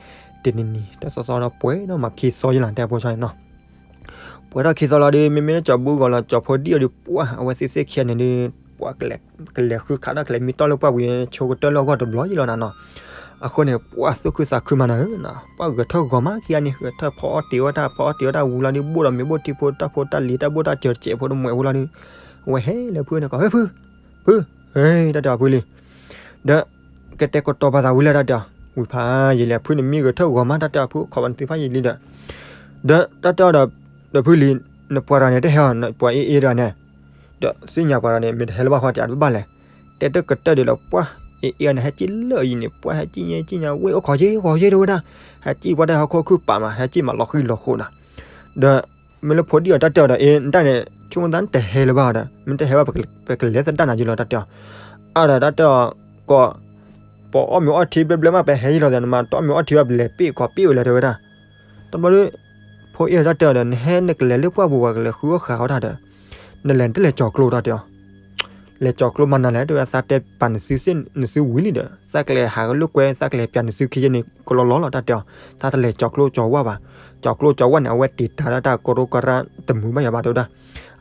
တနံၤနံၤ တၢ်စီစီဒီးပှဲၤဒီးမးခံသီယဲၢ်လီၤ တဲဖိစၢ်န့ၣ်နီၤ. ပှဲၤထီၣ်ခံသီလီၤဒီး မ့မ့ၢ်လၢကၠီၤဘူဂီၤလီၤ ကၠီၤဖိဒံၣ်အီၤဒီး ပှၢ်အဝဲသ့ၣ်သ့ၣ်ခံဂၤန့ၣ်ဒီး ပှၤကလဲၤဃုခးတၢ် ကလဲၤမံတီၢ်လၢပှၢ်ပူၤ ဆိကတၢၢ်လၢအဂီၢ်တဘျီယဲၢ်လီၤနၤနီၤ. အဃိန့ၣ် ပှၢ်သူၣ်ခုသးခုမးနၤဧၢနီၤ, ပှၢ်ဂဲၤထၢၣ်ဂီၤမးခံဂၤန့ၣ် ဂဲၤထၢၣ်ဖီအီၣ်တ့ၤဝဲတၢ် ဖီအီၣ်တ့ၤဝဲတၢ်ဝံၤလီၤဒီး ဘိၣ်ဒီးမ့ၤဘိၣ်ထံဖိတၢ်ဖိတၢ်လံၤ တၢ်ဘိၣ်တၢ်စၢၤတစဲးဖိတမှဲးဖိလီၤဒီး အဝဲဟဲလၢဖုန့ၣ်ကီး ဟဲဖု, ဖု, ဟဲ တၢ်တဲအီၤဖုလံ ဒီး ကတဲာ်ကတီၤပာ်သးဝံၤလၢတၢ်တဲအီၤ, ဝံၤဖးယံာ်လံ ဖုန့ၣ်မံဂဲၤထၢၣ်ဂီၤမး တၢ်တဲအီၤဖု ခီပနသုဖးယံာ်လံဒီး, ဒီးတၢ်တဲအီၤဒီး ဒီးဖုလံ, နပှၤတဂၤန့ၣ် တဟဲအီၤ ပှၤအ့ၣ်အ့ၣ်တဂၤန့ၣ်, ဒီးသ့ၣ်ညါပှၤတဂၤန့ၣ် မ့ၢ်တဟဲလၢၤဘၣ်ဃီ တဘၣ်လဲၣ်, တဲတၢ်ကတၢၢ်ဒံးလီၤ ပှၢ်, အ့ၣ်အ့ၣ်န့ၣ် ဟဲစံၣ်လၢအယံၤန့ၣ် ပှၢ်ဟဲစံၣ်ညါစံၣ်ညါ ဝဲအိၣ်ခိးယ့ၢ် ခိးယ့ၢ်တဝဲဒၣ်, ဟဲစံၣ်ပှၢ်တၢ်ဟီၣ်ခိၣ်ခုၣ်ပာ်မး ဟဲစံၣ်မးလီၤဃံၤလီၤဃိးနၤ, ဒီး မ့ၢ်လၢဖိဒံၣ်အီၤတၢ်တဲအီၤဒီး အ့ၣ် နတၢ်န့ၣ် ဆိကမိၣ်သးနတဟဲလၢၤဘၣ်ဒီး မ့ၢ်တဟဲဘၣ် ပကလဲၤသဒၣ်နၤယ့ၢ်လီၤ တၢ်တဲအီၤ, အါဒီးတၢ်တဲအီၤ ကီး, ပအီၣ်မ့ၤအီထံဘျဲဘျဲမး ပဟဲယ့ၢ်လီၤဒီး နမၤတအီၣ်မ့ၤအီထံဘၣ် ပလဲၤပ့ၣ်ကီးပ့ၣ်ဝဲလၢၤတဝဲဒၣ်, တဘျီဒီး ဖိအ့ၣ်အီၤတၢ်တဲအီၤဒီး နဟဲနကလဲၤလၢပှၢ်ပူၤ ပှၤကလဲၤဃုအီၣ်ဃုအီတၢ်ဒီး နလဲၤနတလဲၤကၠီၤကျိတၢ်တဲအီၤ လဲၤကၠီၤကျိမၤနၤလဲၣ် တဝဲ သးတဲပာ်နသုသ့ၣ်နသုဝံၤလံဒီး သးကလဲၤဟးဂီၤလၢကွဲ သးကလဲၤပျးနသုခံယဲၢ်န့ၣ် ကလီလီလီၤ တၢ်တဲအီၤ, သးတလဲၤကၠီၤကျိကၠီၤဝၣ်ဘၣ်, ကၠီၤကျိကၠီၤဝၣ်န့ၣ် အဝဲတံာ်တာ်လၢတၢ်ကရိကရၢတမုာ်ဘၣ်ယၤဘၣ် တဝဲဒၣ်,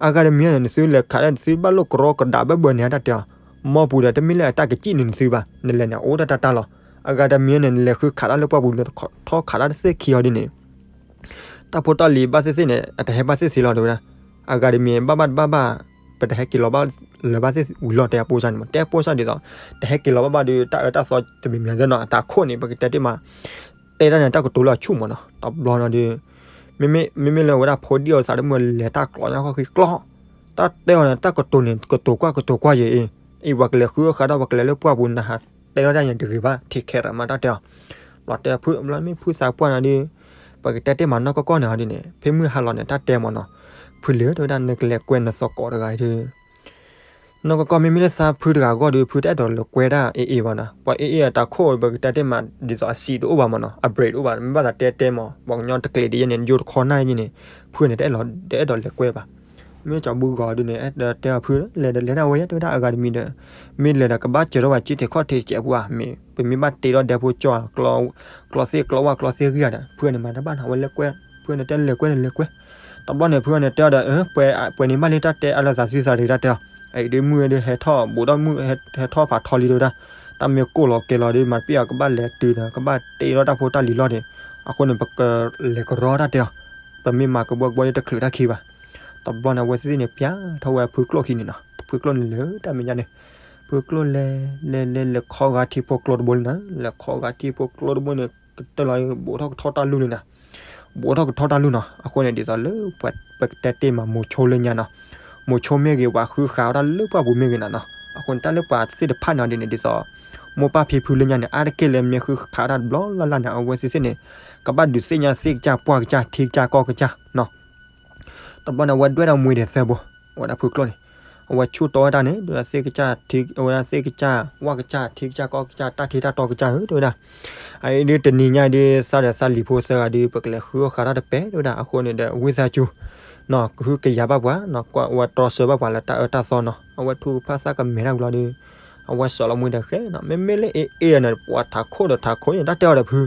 အဂၤတမံၤန့ၣ် နသုလဲၤခးလၢနသုဘၣ်လိာ်ကရီကဒးဘၢဘၢန့ၣ် တၢ်တဲအီၤ, မ်ပူၤဒီး တမ့ၢ်လၢအတၢ်ကစံၣ်န့ၢ်နသုဘၣ်, နလဲၤန့ၣ် အိၣ်တၢ်တၢ်တၢ်လီၤ, အဂၤတမံၤန့ၣ် နလဲၤဃုခးတၢ်လၢပှၢ်ပူၤ လဲၤထီၣ်ခးတၢ်တသ့ၣ်ခံအီၤဒ်န့ၣ် တၢ်ဖိတၢ်လံၤဘၣ်သ့ၣ်သ့ၣ်န့ၣ် အတဟဲဘၣ်သ့ၣ်သ့လီၤ တဝဲဒၣ်, အဂၤတမံၤဘၣ်ဘၣ်တဘၣ်ဘၣ်, ပတဟဲက့ၤလီၤဘၣ်လၢၤဘၣ်သ့ၣ်ဝံၤလီၤ တဲအဖိစၢ်န့ၣ်မး တဲအဖိစၢ်ဒ်သိး, တဟဲက့ၤလီၤဘၣ်ဘၣ်ဒီး တၢ်အၢတၢ်သီတမံၤမံၤသ့ၣ်နီၤ အတၢ်ခိၣ်န့ၣ် ပကတဲတ့ၢ်မး, တဲတၢ်န့ၣ် တၢ်ကတိၤလၢအဆူၣ်မးနီၤ တဘျီနီၤဒီး, မ့မ့ၢ်လၢဝဲဒၣ်ဖိဒံၣ်အီၤသးတမုာ်လဲၤတၢ်ကျီညါဃီဃံကျီ, တၢ်တဲအီၤန့ၣ် တၢ်ကတိၤန့ၣ် ကတိၤကွၢ်ကတိၤကွၢ်ယဲအံၤ, အံၤပှၤကလဲၤဃုအီၣ်ဃုအီတၢ် ပှၤကလဲၤလၢပှၢ်ပူၤနဟး တဲလီၤတၢ်ယဲတဂ့ၤဘၣ် ထံခဲရၢမး တၢ်တဲအီၤ, ဘျီတဲဖု ဘျီမ့ၢ်ဖုသးပှၢ်နီၤဒီး, ပကတဲတ့ၢ်မးနီၢ်ကီၢ်ကီၢ်န့ၣ်ဟီဒ်န့ၣ် ဖဲမုၢ်ဟါလီၤန့ၣ် တၢ်တဲမးနီၤ, ဖုလၢတဝဲဒၣ် နကလဲၤကွဲနသကိးတဂၤအံၤဒီး နီၢ်ကီၢ်ကီၢ် မ့မ့ၢ်လၢသးဖုတဂၤအဂီၢ်ဒီး ဖုတအဲၣ်ဒိးလဲၤကွဲဒၣ်အ့ၣ်အ့ၣ်ဘၣ်နီၤ, ပှၤအ့ၣ်အ့ၣ်အတၢ်ခိၣ် ပကတဲတ့ၢ်မး ဒ်သိးအစံးတအိၣ်ဘၣ်မးနီၤ အ brake တအိၣ်ဘၣ် မ့ၢ်ဘၣ်သးတဲတဲမး ပှၤကညီတကျဲၤဒ်ယဲန့ၣ် ယိတခီနၢ်ယဲန့ၣ်, ဖုန့ၣ် တအဲၣ်ဒိးလဲၤကွဲဘၣ်, မ့ၢ်ကၠီၤဘူၣ်ဂီၤဒ်န့ၣ် တဲအီၤဖု လဲၤဒီးလဲၤဒၣ်ဝဲယဲ တဝဲဒၣ်အဂၤတမံၤဒီး, မ့ၢ်လဲၤဒီးကဘၣ်စၢၤထီၣ်ဝဲက့ထဲခီၣ်ထံးစဲးပူၤဧါ, မ့ၢ်ပမ့ၢ်ဘၣ်တ့ထီၣ်ဒဲဖိကၠီ ကျီသ့ၣ်ကျီဝၣ်ကျီသ့ၣ်ဂံၢ်ဧါဒီး ဖုန့ၣ်မၤတဘၣ်နီၤ အဝဲလဲၤကွဲ, ဖုန့ၣ်တဲလဲၤကွဲန့ၣ်လဲၤကွဲ, တဘျီန့ၣ် ဖုန့ၣ်တဲအီၤဒီး ပှဲၤန့ၣ်ဘၣ်လံတၢ်တဲအါလၢသးသံသးရ့ၤတၢ်တဲအီၤ, အံၤဒ်မုၢ်ဒ်ဟဲထီၣ်ဘူးဒီးမုၢ်ဟဲထီၣ်ဖးထီလံတဝဲဒၣ်, တၢ်မ့ၢ်ကိၢ်လီၤကဲလီၤဒီး မၤပ့ၢ်အီၤကဘၣ်လဲၤတုၤဒီး ကဘၣ်တ့ထီၣ်တၢ်ဖိတၢ်လံၤလီၤဒီး, အဃိန့ၣ် ပကလဲၤကရီတၢ်တဲအီၤ, ပမ့ၢ်မၤကဘီကဘီယဲတချုးတၢ်ခံဘၣ်, တဘျီန့ၣ် အဝဲသ့ၣ်န့ၣ် ပျးထီၣ်ဝဲဖုကျိၣ်ခံန့ၣ်နီၤ, ဖုကျိၣ်န့ၣ်လၢတၢ်မဲာ်ညါန့ၣ် ဖုကျိၣ်လဲၤ လဲၤ လဲၤ လဲၤခီဂာ်ထံဖိကျိတဘိလံနၤ, လဲၤခီဂာ်ထံဖိကျိတဘိန့ၣ် ကတၢၢ်လီၤ ဘူးထီၣ်ကထီၣ်တၢ်လူၢ်လံနၤ, ဘူးထီၣ်ကထီၣ်တၢ်လူၢ်နီၤ. အဃိန့ၣ် ဒ်သိးလၢ ပတဲတ့ၢ်မး မိၤဆိလၢညါနီၤ, မိၤဆိမ့ၢ်ဂ့ၤ ပှၤဃုဃာ်အီၣ်တၢ်လၢပှၢ်ပူၤမ့ၢ်ဂ့ၤနၤနီၤ. အဃိန့ၣ် တၢ်လၢပှၤသ့ၣ်တဖၣ်န့ၣ်ဒ်န့ၣ် ဒ်သိး မိၢ်ပၢ်ဖံဖုလၢညါန့ၣ် အါတက့ၢ်လၢမ့ၢ်ဃုခးတၢ်တဘျီလၢ်လၢ်န့ၣ် အဝဲသ့ၣ်သ့ၣ်န့ၣ် ကဘၣ်ဒုးသ့ၣ်ညါသ့ၣ်ကစၢ်ပှၢ်ကစၢ်ထံကစၢ်ကီၢ်ကစၢ်နီၤ. တဘျီန့ၣ် အဝဲဒွဲၣ်ဒီးမှံဒဲးသၢဘိ, အဝဲဒၣ်ဖုကျိၣ်န့ၣ် အဝဲဆူၣ်တီဝဲတၢ်န့ၣ် ဒ်သ့ၣ်ကစၢ်ထံ အဝဲဒၣ်သ့ၣ်ကစၢ်ဝၣ်ကစၢ်ထံကစၢ်ကီၢ်ကစၢ် တၢ်ထံတၢ်တီကစၢ်ဧၢ တဲဝဲဒၣ်. အအံၤဒ်တနံၤညါဒ်သးဒီးသးလံၤဖိသၢဂၤဒ် ပကလဲၤဃုအီၣ်ဃးတၢ်တပဲ တဲဝဲဒၣ်. အဃိန့ၣ်ဒီး ဝံသးစူၤ နီၤ ကဟုကယာ်ဘၣ်ပှၤ နီၤ ကွၢ်ဝဲတြီဆၢဘၣ်ပှၤလၢတၢ်အၢတၢ်သီနီၤ. အဝဲထူကဖၣ်သၣ်ကမဲာ်တၢ်ဘျီဒီး အဝဲစိာ်လီၤမှံဒီးဃဲနီၤ. မ့မ့ၢ်လၢအအ့ၣ်အန့ၣ် ပှၤထးခိၣ်ဒီးထးခိၣ်န့ၣ် တၢ်တဲအီၤဒီးဖု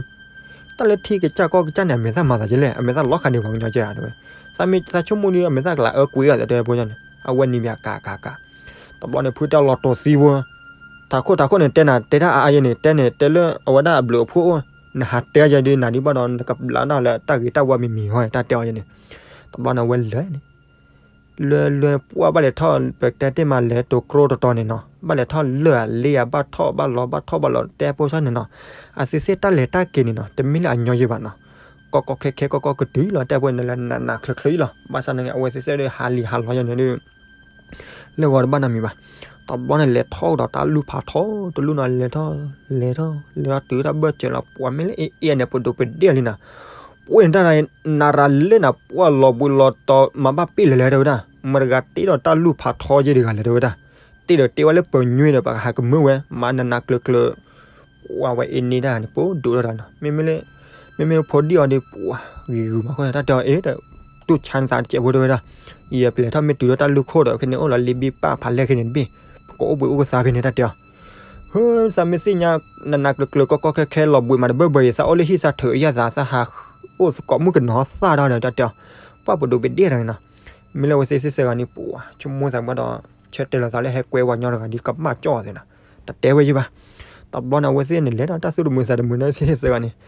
တၢ်လၢထံကစၢ်ကီၢ်ကစၢ်န့ၣ် အမဲာ်သၣ်မၤသးကလဲၣ်, အမဲာ်သၣ်လီၤဃာ်န့ၢ်ပှၤကညီကဲဧါ တဲဝဲ. သးမ့ၢ်သးဆိကမိၣ်ဒီး အမဲာ်သၣ်ကလၤအၢကွံာ်လီၤ တဲဝဲဖိန့ၣ်. အဝဲနံၤဘၣ်ကးကးကး တဘျီန့ၣ် ဖုတဲလီၤတိၤသံဖိ, ထးခိၣ်ထးခိၣ်န့ၣ် တဲနၤတဲတၢ်အါအါယဲန့ၣ် တဲန့ၣ် တဲလၢအဝဲဒၣ်အဘျုးအဖှိၣ်အိၣ်, နဟးတဲယဲဒ်နၤဒ်ဘၣ်ဒီး နကဘျးဒၣ်လၢတၢ်ဂ့ၤတၢ်ဝါမံၤမံၤဟီ တၢ်တဲအီၤယဲန့ၣ်. တဘျီန့ၣ် အဝဲလဲၤန့ၣ် လဲၤလဲၤပှၢ်ဘၣ်လဲၤထီၣ် ပတဲတ့ၢ်မးလဲၤတိၤကျိတတီၤန့ၣ်နီၤ, ဘၣ်လဲၤထီၣ်လၢာ်လ့ဧါ ဘၣ်ထီၣ်ဘၣ်လီၤ ဘၣ်ထီၣ်ဘၣ်လီၤ တဲဖိဆၣ်န့ၣ်နီၤ. အသ့ၣ်သ့ၣ်တၢ်လဲၤတၢ်က့ၤန့ၣ်နီၤ တမ့ၢ်လၢအညီယဲဘၣ်နီၤ, ကီကီခဲခဲ ကီကီကတုၤလီၤ တဲဖိန့ၣ်လၢနးနးချၢချၢအံၤလီၤ. ဘၣ်ဆၣ်န့ၣ် အဝဲသ့ၣ်သ့ၣ်ဒီး ဟးလံာ်ဟးလီၤယဲန့ၣ်ဒီး လၢဂီၤတဘၣ်နီတမံၤဘၣ်. တဘျီန့ၣ် လဲၤထီၣ်ကဒီးတၢ်လူၢ်ဖးထီတလူၢ်နီၤ, လဲၤထီၣ် လဲၤထီၣ် လဲၤထီၣ်တုၤတၢ်ဘၢၣ်စၢၤလီၤ ပှၤမ့ၢ်လၢအအ့ၣ်အန့ၣ် ပဒိးပဒ့ၣ်လံနီၤ. ပှၤန့ၣ်တၢ်နရၤလၢနၤ ပှၢ်လီၤဘှံးလီၤတီၤ မၤဘၣ်ပ့ၣ်လဲၣ်လဲၣ် တဲဝဲဒၣ်. မတဂၤတ့ဒီးတၢ်လူၢ်ဖးထီယဲတဂၤလဲၣ် တဲဝဲဒၣ်. တ့ဒီးတ့ဝဲလၢပညွ့ဒီး ပှၤကဟးကမၢဝဲ မၤနးနးကျၢၤကျၢၤ ပှၤဝဲအ့ၣ်န့ၢ်တၢ်န့ၣ် ပဒိၣ်ထီၣ်တၢ်နီၤ. မ့မ့ၢ် မ့မ့ၢ်ဖိဒံၣ်အီၤဒီး ပှၤဂ့ၤဂုာ်မးဃိန့ၣ် တၢ်တဲအီၤအ့ၣ်ဒီး တူၢ်ဆါနသးတစဲးဖိ တဲဝဲဒၣ်. ယပလဲၤထီၣ်မ့ၢ်တုၤလၢတၢ်လူၢ်ခိၣ်ဒီး ခဲန့ၣ်အိၣ်လီၤလ့ဘ့ၣ်ပၢ်ဖးလဲၢ်ခဲန့ၣ်တဘ့ၣ် ပကအိၣ်ဘှံးအိၣ်ကသါဖဲန့ၣ် တၢ်တဲအီၤ. ဟၢ သးမ့ၢ်သ့ၣ်ညါ နးနးကျၢၤကျၢၤ ကီကီခဲခဲ လီၤဘှံးမးတဘၢၣ်ဘၢၣ်အံၤ သးအိၣ်လၢဟံၣ်သးထုးအယၣ်သး သးဟးအိၣ်သကိးမုၣ်ကနီၤသၣ်ဒီး တၢ်တဲအီၤ. ပှၤပဒိးပဒ့ၣ်တဂၤန့ၣ်နီၤ. မ့ၢ်လၢအဝဲသ့ၣ်သ့ၣ်သၢဂၤန့ၣ် ပှၤဆိကမိၣ်သးဘၣ်ဒီး ဆၢတဲာ်လီၤသးလၢဟဲကွဲဝဲညီတဂၤဒီး ကမၣ်ကၠီၣ်သ့နီၤ. တတဲဝဲယံၤဘၣ်. တဘျီန့ၣ် အဝဲသ့ၣ်န့ၣ် လဲၤဒီးတၢ်သူၣ်တမုာ်သးတမုာ်န့ၣ် သ့ၣ်သၢဂၤန့ၣ်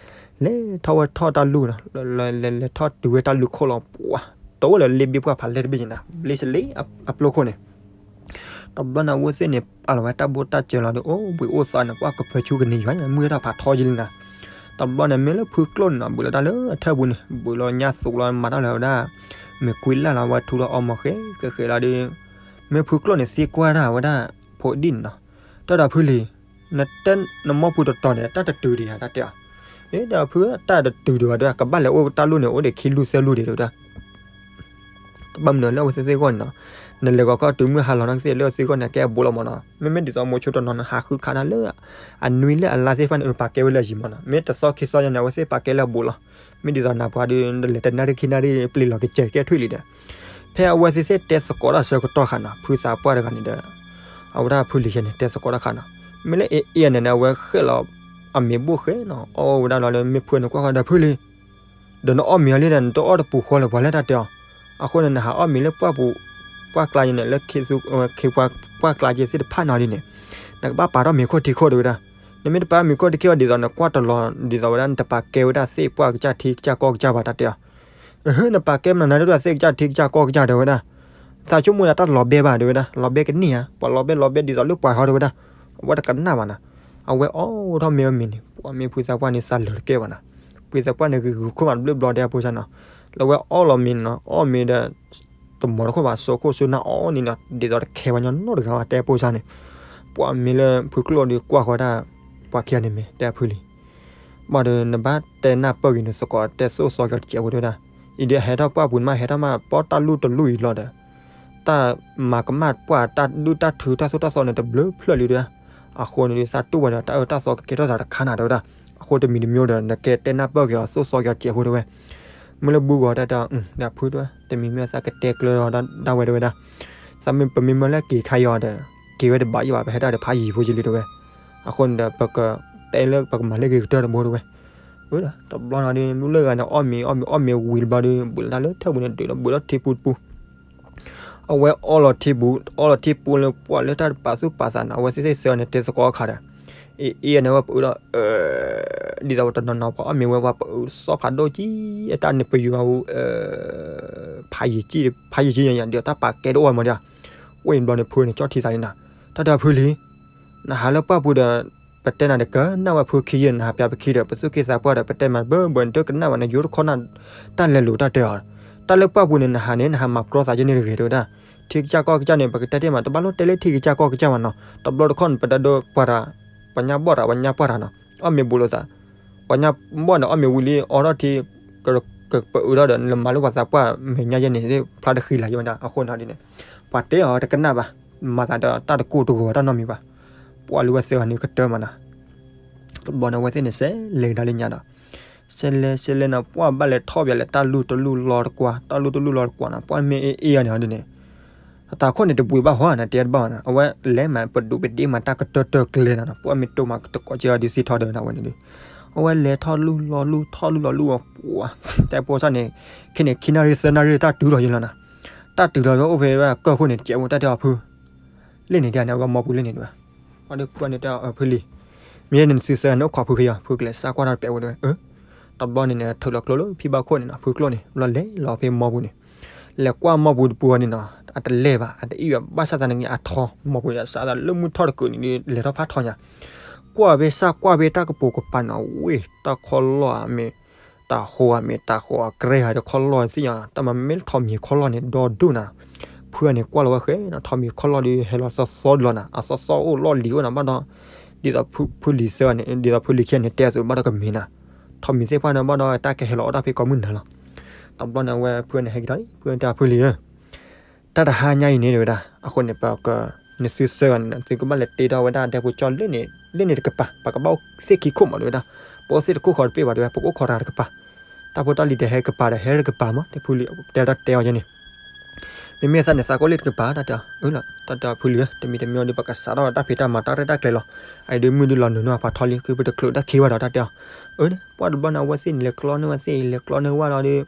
လဲၤထီၣ်ဝဲထီၣ်တၢ်လူၢ်နီၤ, လဲၤလဲၤလဲၤထီၣ်တုၤဝဲတၢ်လူၢ်ခိၣ်လီၤ ပှၤ တအိၣ်လၢၤလ့ဘ့ၣ်ပှၢ်ဖးလဲၢ်တဘ့ၣ်န့ၣ်နီၤ, ဘျ့စလ့အပျိခိၣ်န့ၣ် တဘျီန့ၣ် အဝဲသ့ၣ်န့ၣ် ပာ်လီၤဝဲတၢ်ဘိၣ်တၢ်စၢၤလီၤဒီး အိၣ်ဘှံးအိၣ်သါန့ၣ် ပှၤကဖၢဆူကန့ၢ်ယွၤ မုၢ်ဟဲထီၣ်ဖးထီယံၤလံနီၤ. တဘျီန့ၣ် မ့ၢ်လၢဖုကျိၣ်န့ၣ်နီၤ ဘုးလီၤတၢ်လၢအထၢၣ်ပူၤန့ၣ် ဘုးလီၤညၣ်သူးလီၤ မၤတၢ်လၢဝဲဒၣ် မ့ၢ်ကွံလၢ်လီၤ ဝဲထူလီၤအီမီၤဃဲဃဲဃဲလီၤဒီး မ့ၢ်ဖုကျိၣ်န့ၣ် သံကွၢ်တၢ်ဝဲဒၣ် ဖိဒံၣ်န့ၣ်နီၤ, တၢ်ဒီးဖုလံၤ နတဲနမိၢ်ပူၤတတီၤန့ၣ် တၢ်တတုၤဒံးဧါ တၢ်တဲအီၤ. အ့ ဒီးဖု တၢ်တတုၤဒံးဘၣ်ဒီး ကဘၣ်လဲၤအိၣ်တၢ်လူၢ်န့ၣ် အိၣ်ဒီးခံလူၢ်သၢလူၢ်ဒံး တဲဝဲဒၣ်. တဘၣ်မနုၤလၢအဝဲသ့ၣ်သ့ၣ်ဂီၢ်န့ၣ်နီၤ, နလဲၤဂီၤခီတုၤမုၢ်ဟါလီၤနီၤ ကသ့ၣ်လၢအဝဲသ့ၣ်ဂီၢ်န့ၣ် ကဲအဘူးလီၤမးနီၤ. မ့မ့ၢ်ဒ်သိးမိၤဆိတနီၤန့ၣ် ဟးဃုခးတၢ်လၢ အနွံလၢအလါသ့ၣ်တဖၣ်န့ၣ် ပာ်ကဲဝဲလၢအယံၤမးနီၤ. မ့ၢ်တသီခံသီညါန့ၣ် အဝဲသ့ၣ်ပာ်ကဲလၢအဘူးလီၤ. မ့ၢ်ဒ်သိးနၤပှၤဒီး နလဲၤတနၣ်ရံၣ်ခံနၣ်ရံၣ်ပျ့ၤလီၤကစဲၤကဲထွံၣ်လံဒီး ဖဲအဝဲသ့ၣ်သ့ၣ်တဲသကိးတၢ်ဆၢကတီၢ်ခါနီၤ ဖုသးပှၢ်တဂၤန့ၣ်ဒီး အဝဲဒၣ်ဖုလံၤယဲန့ၣ် တဲသကိးတၢ်ခါနီၤ. မ့ၢ်လၢအအ့ၣ်အန့ၣ် အဝဲဃဲၣ်လီၤ အမ့ၤဘိၣ်ဃဲနီၤ အီၣ်ဝဲဒၣ်လီၤလၢမ့ၢ်ဖုန့ၣ်ကွၢ်ဃီဒီး ဖုလံၤ ဒီးနအီၣ်မ့ၤအီၤလံဒီး နတအီၣ်တပူၤဃီလၢၤပှၤလၢတၢ်တဲအီၤ. အဃိန့ၣ် နဟးအီၣ်မ့ၤလၢပှၢ်ပူၤ ပှၢ်ကျါယဲန့ၣ် လၢခ့သူ ခ့ပှၢ်ကျါယဲသ့ၣ်တဖၣ်နီၤဒ်န့ၣ် နကဘၣ်ပာ်ထီၣ်မ့ၤခိၣ်ထံခိၣ်တဲဝဲဒၣ်. နမ့ၢ်တပာ်မ့ၤခိၣ်ထံခိၣ်ဒ်သိး နကွၢ်တလီၤဒ်သိးဝဲဒၣ် နတပာ်ကဲဝဲဒၣ်သ့ၣ်ပှၢ်ကစၢ်ထံကစၢ်ကီၢ်ကစၢ်ဘၣ်တၢ်တဲအီၤ. အဟၢ နပာ်ကဲမနုၤနၤဒ်သိးသ့ၣ်ကစၢ်ထံကစၢ်ကီၢ်ကစၢ်တဲဝဲဒၣ်. သးဆိကမိၣ်ဒၣ်တၢ်လီၤဘဲဘၣ်တဲဝဲဒၣ် လီၤဘဲကန့ၢ်ဧါ ပှၤလီၤဘဲလီၤဘဲဒ်သိးလၢပှၤဃီတဲဝဲဒၣ်. အဝဲတကနၣ်ဘၣ်နီၤ. အဝဲအီၣ်ထီၣ်မ့ၤဝဲမ့ၤန့ၣ် ပှၤမ့ၢ်ဖုသးပှၢ်န့ၣ် သးလၢာ်တကဲဘၣ်နီၤ. ဖုသးပှၢ်န့ၣ် ဂ့ၤဂ့ၤခိၣ်မးတဘျုးဘျီတဲအဖိဆါနီၤ. လၢဝဲအီၣ်လီၤမ့ၤနီၤ အီၣ်မ့ၤဒီး တမီၤတခိၣ်ဘၣ် စိခိၣ်စိနၢ်အီၣ်န့ၣ်နီၤ ဒ်သိးတခဲဝဲညီနီတဂၤဘၣ်တဲအဖိဆါန့ၣ်. ပှၤမ့ၢ်လၢဖုကျိၣ်ဒီးကွၢ်ဃီဒၣ် ပှၤခံဂၤန့ၣ်မ့ၢ်တဲအဖုလံၤ ဘၣ်ဒီးနဘၣ်တဲနၢ်ပၢၢ်ဂ့ၤန့ၣ်သကိးတဲသိၣ်သီကီၤတစဲးဖိတဲဝဲဒၣ်. အံၤဒီးဟဲထီၣ်ပှၢ်ပူၤန့ၣ်မး ဟဲထီၣ်မးပီတၢ်လူၢ်တလူၢ်အံၤလီၤဒီး တၢ်မၤကမၣ်ပှၢ်တၢ်ဒုၣ်တၢ်ထုတၢ်သိၣ်တၢ်သီန့ၣ်တဘျုးဖျၢၣ်လံတဲဝဲဒၣ်. အဃိန့ၣ်ဒီးသးတူၢ်ဝဲဒီးတၢ်အၢတၢ်သီကကဲထီၣ်သးတခါနၤတဲဝဲဒၣ်. အဃိတမံၤတမံၤဒီး နကဲတဲနၢ်ပၢၢ်က့ၤအီၤသိၣ်သီကီၤတစဲးဖိတဲဝဲ. မ့ၢ်လၢဘူဂီၤတၢ်တဲအီၤ ဒီးဖုတဲဝဲ တမံၤမ့ၢ်သးကတဲကျၢၤဒီးဒၣ်ဝဲတဲဝဲဒၣ်. သးမ့ၢ်ပမ့ၢ်မၢလၢက့ၤခါအံၤအီၤဒီး က့ၤဝဲတဘၣ်ယံၤဘၣ် ပဟဲတၢ်ဒီးဖးယံၤဖိယံၤလံတဲဝဲ. အဃိန့ၣ်ဒီး ပကတဲလၢပကမၤလၢဂ့ၤကတၢၢ်တဘိတဲဝဲ. အၢ တဘျီန့ၣ်ဒီး မုၢ်လၢဂၤန့ၣ် အီၣ်မ့ၤအီၣ်မ့ၤအီၣ်မ့ၤဝံၤတဘျီဒီး ဘုးလီၤတၢ်လၢထၢၣ်ပူၤန့ၣ် ဒုးဒီးဘုးလီၤထံပူၤတပူၤ အဝဲအီၣ်လီၤထံပူၤ အီၣ်လီၤထံပူၤလၢပှၢ်လၢတၢ်တပာ်သူၣ်ပာ်သးန့ၣ် အဝဲသ့ၣ်သ့ၣ်သၢဂၤန့ၣ် တဲသကိးအခါဒီး အ့ၣ်အ့ၣ်န့ၣ် ဝဲပအုးဒီး ဒ်သိးပတနီၤနီၤ ပှၤအီၣ်မ့ၤဝဲ ပှၤပအုးသီၣ်ဖးဒိၣ်ကံ အတၢ်န့ၣ်ပယုာ်ဘၣ်ဝဲ ဖးယံၤကံ ဖးယံၤကံညါ ဒ်သိးတၢ်ပာ်ကဲတအိၣ်ဝဲမးဒီး ဝဲအံၤဘျီန့ၣ် ဖုန့ၣ် ကၠီၣ်ထံသးလံနၤ တၢ်တဲဖုလံၤ နဟးလၢပှၢ်ပူၤဒီး ပတဲနၤဒီးကနၣ်ဝဲဖုခံယဲၢ် နဟးပျးပခံဒီး ပသူၣ်က့သးပှၢ်ဒီး ပတဲမၤဘၢဘၢ နတကနၣ်ဘၣ် နယိတခီနၢ် တၢ်လဲၤလိာ်တၢ်တဲအီၤ, တၢ်လၢပှၢ်ပူၤန့ၣ် နဟးန့ၣ် နဟးမၤကြီသးယဲၢ်န့ၣ်တဂ့ၤ တဲဝဲဒၣ်. ထံကစၢ်ကီၢ်ကစၢ်န့ၣ် ပကတဲတ့ၢ်မး တဘၣ်လိၣ်တဲလၢထံကစၢ်ကီၢ်ကစၢ်မးနီၤ, တဘျီတခီၣ်န့ၣ် ပတဒိပှၤတၢ် ပှၤညါဘီၣ်တၢ် ပှၤညါပှၢ်တၢ်နီၤ, အီၣ်မ့ၤဘူးလိာ်သး ပှၤညါဘီၣ်န့ၣ် အီၣ်မ့ၤဝံၤလံ အိးထီၣ်ထံ ကပအုးထီၣ်ဒီး နမၤလၢပှၤသးပှၢ်မဲာ်ညါယဲၢ်န့ၣ် ဖျါတဃံလၤယဲၢ်ဝဲဒၣ် အဃိန့ၣ်ဒ်န့ၣ် ပှၤတဲအီၤတကနၣ်ဘၣ်, မၤသးဒီးတၢ်တကိၢ်တဂီၤတၢ်နီတမံၤဘၣ်, ပှၢ်လၢဝဲသ့ၣ်ဂၤန့ၣ်ကတၢၢ်မးနီၤ, တဘျီန့ၣ် အဝဲသ့ၣ်န့ၣ် စဲးလဲၤကဒါလၢညါဒီး စဲးလဲၤစဲးလဲၤနီၤ ပှၢ်ဘၣ်လဲၤထီၣ်ပၠးလဲၤတၢ်လူၢ်တလူၢ်လီၤတကွၢ် တၢ်လူၢ်တလူၢ်လီၤတကွၢ်နီၤ ပှၢ်မ့ၢ်အ့ၣ်အ့ၣ်အီၤန့ၣ်ဒ်န့ၣ် အတၢ်ခိၣ်န့ၣ်တဘှံးဘၣ်ဟီနီၤ တဲတဘၣ်ဘၣ်နီၤ အဝဲလဲၤမးပဒူးပဒ့မးတၢ်ကတၢၢ်တၢၢ်ကျဲနီၤ ပှၢ်မ့ၢ်တိၢ်မးတကိးကၢဒုးသံထီၣ်ဒီးဝဲန့ၣ်ဒီး အဝဲလဲၤထီၣ်လူၢ်လီၤလူၢ်ထီၣ်လူၢ်လီၤလူၢ်အီၤ ပှၢ် တဲပိစၢ်န့ၣ် ခဲန့ၣ် ခံနၣ်ရံၣ်သၢနၣ်ရံၣ်တၢ်တုၤလီၤယဲၢ်လီၤနီၤ, တၢ်တုၤလီၤဝဲအိၣ်ဖဲဝဲကၢၢ်ခိၣ်န့ၣ် တကဲးဖိတၢ်တဲအီၤဖု လ့ၣ်န့ၣ်ဒ်န့ၣ် အဝဲမီပူၤလ့ၣ်န့ၣ်ဒ်ဝဲ, အဒီးဖုန့ၣ်တဲအီၤ ဖုလံၤ မ့ၢ်န့ၣ်နသုသၢဂၤန့ၣ်အိၣ်ခိးဖုခ့ယီၤ ဖုကလဲၤစါကွၢ်တၢ်တပဲးဝဲဒၣ်ဝဲ, တဘျီန့ၣ်န့ၣ် ထုးလီၤကျိလၢဖံဘၣ်ခိၣ်န့ၣ်နီၤ ဖုကျိန့ၣ် ဘျီလဲၤလီၤဖဲမီပူၤန့ၣ်, လဲၤကွၢ်မီပူၤတပူၤအီၤန့ၣ်နီၤ အတလဲၤဘၣ် အတအံၣ်ဘၣ် ဘၣ်ဆၣ်သနာ်က့အထီ မီပူၤန့ၣ် အစးသးလၢမုၢ်ထီၣ်တကုာ်န့ၣ်ဒီး လဲၤထီၣ်ဖးထီညါ, ကွၢ်ဖဲစၢ်ကွၢ်ဖဲတၢ်ကပိာ်ကပၤနီၤ ဝ့ၢ် တၢ်ခီလီၢ်အမ့ၢ် တၢ်ဃိအမ့ၢ် တၢ်ဃိအကြဲဧါဒီးခီလီၢ်သ့ၣ်ညါ တၢ်မၤမ့ၢ်လၢထိးမံၤခီလီၢ်န့ၣ် ဒီဒိၣ်နၤ, ဖုန့ၣ်ကွၢ်လီၤဝဲဃဲနီၤ ထိးမံၤခီလီၢ်ဒီး ဟဲလီၤသီသီဒ်လီၤနၤ အသီသီအိၣ်လီၢ်လံၤအိၣ်နၤ ဘၣ်ဒီး ဒ်သိးဖုလံၤသၢဂၤန့ၣ် ဒ်သိးဖုလံၤခံဂၤန့ၣ် တဲအသိးဘၣ်ဒီးကမ့ၢ်နၤ, ထိးမံၤသ့ၣ်တဖၣ်န့ၣ် ဘၣ်ဒီးတၢ်ကဟဲလီၤအီၣ်တၢ်ဖဲကိးမုၢ်နၤလီၤ, တဘျီန့ၣ် အဝဲဖုန့ၣ်ဟဲက့ၤထီၣ် ဖုတဲဖုလံၤဧၢ တၢ်တဟါညါအံၤန့ၣ် တဲဝဲဒၣ် အဃိန့ၣ် ပက နသုသၢဂၤန့ၣ် သုကဘၣ်လဲၤတ့ထီၣ်ဝဲဒၣ်ဒဲဖိကၠီလၢန့ၣ် လၢန့ၣ်တကပၤ ပကဘၣ်အိၣ်သ့ၣ်ခံခိၣ်မး တဲဝဲဒၣ်, ပအိၣ်သ့ၣ်တခိၣ်ဃီတပ့ၢ်ဘၣ် တဲဝဲ ပကအိၣ်ခိးတၢ်တကပၤ, တၢ်ဖိတၢ်လံၤတဟဲကပၤဒီး ဟဲတကပၤမး တဲဖုလံၤ တဲတၢ်တဲအီၤယဲန့ၣ်, မ့မ့ၢ်သးန့ၣ် သးကိၣ်လ့ၣ်တကပၤ တၢ်တဲအီၤ အၢ တၢ်တဲအီၤဖုလံၤဧၢ တမံၤတမံၤဒီး ပကစးထီၣ်တၢ်ဖံးတၢ်မၤတၢ်ရဲၣ်တၢ်ကျဲၤလီၤ, အအံၤဒီးမုၢ်ဒုးလီၤနုာ်န့ၢ်ပှၤထီလံ ဃုပတချုးတၢ်ခံဘၣ်ဒီး တၢ်တဲအီၤ, အၢ ပှၢ်တဘျီန့ၣ် အဝဲသ့ၣ်န့ၣ် လဲၤကျီန့ၢ်ဝဲသ့ၣ် လဲၤကျီန့ၢ်ဝဲဒီး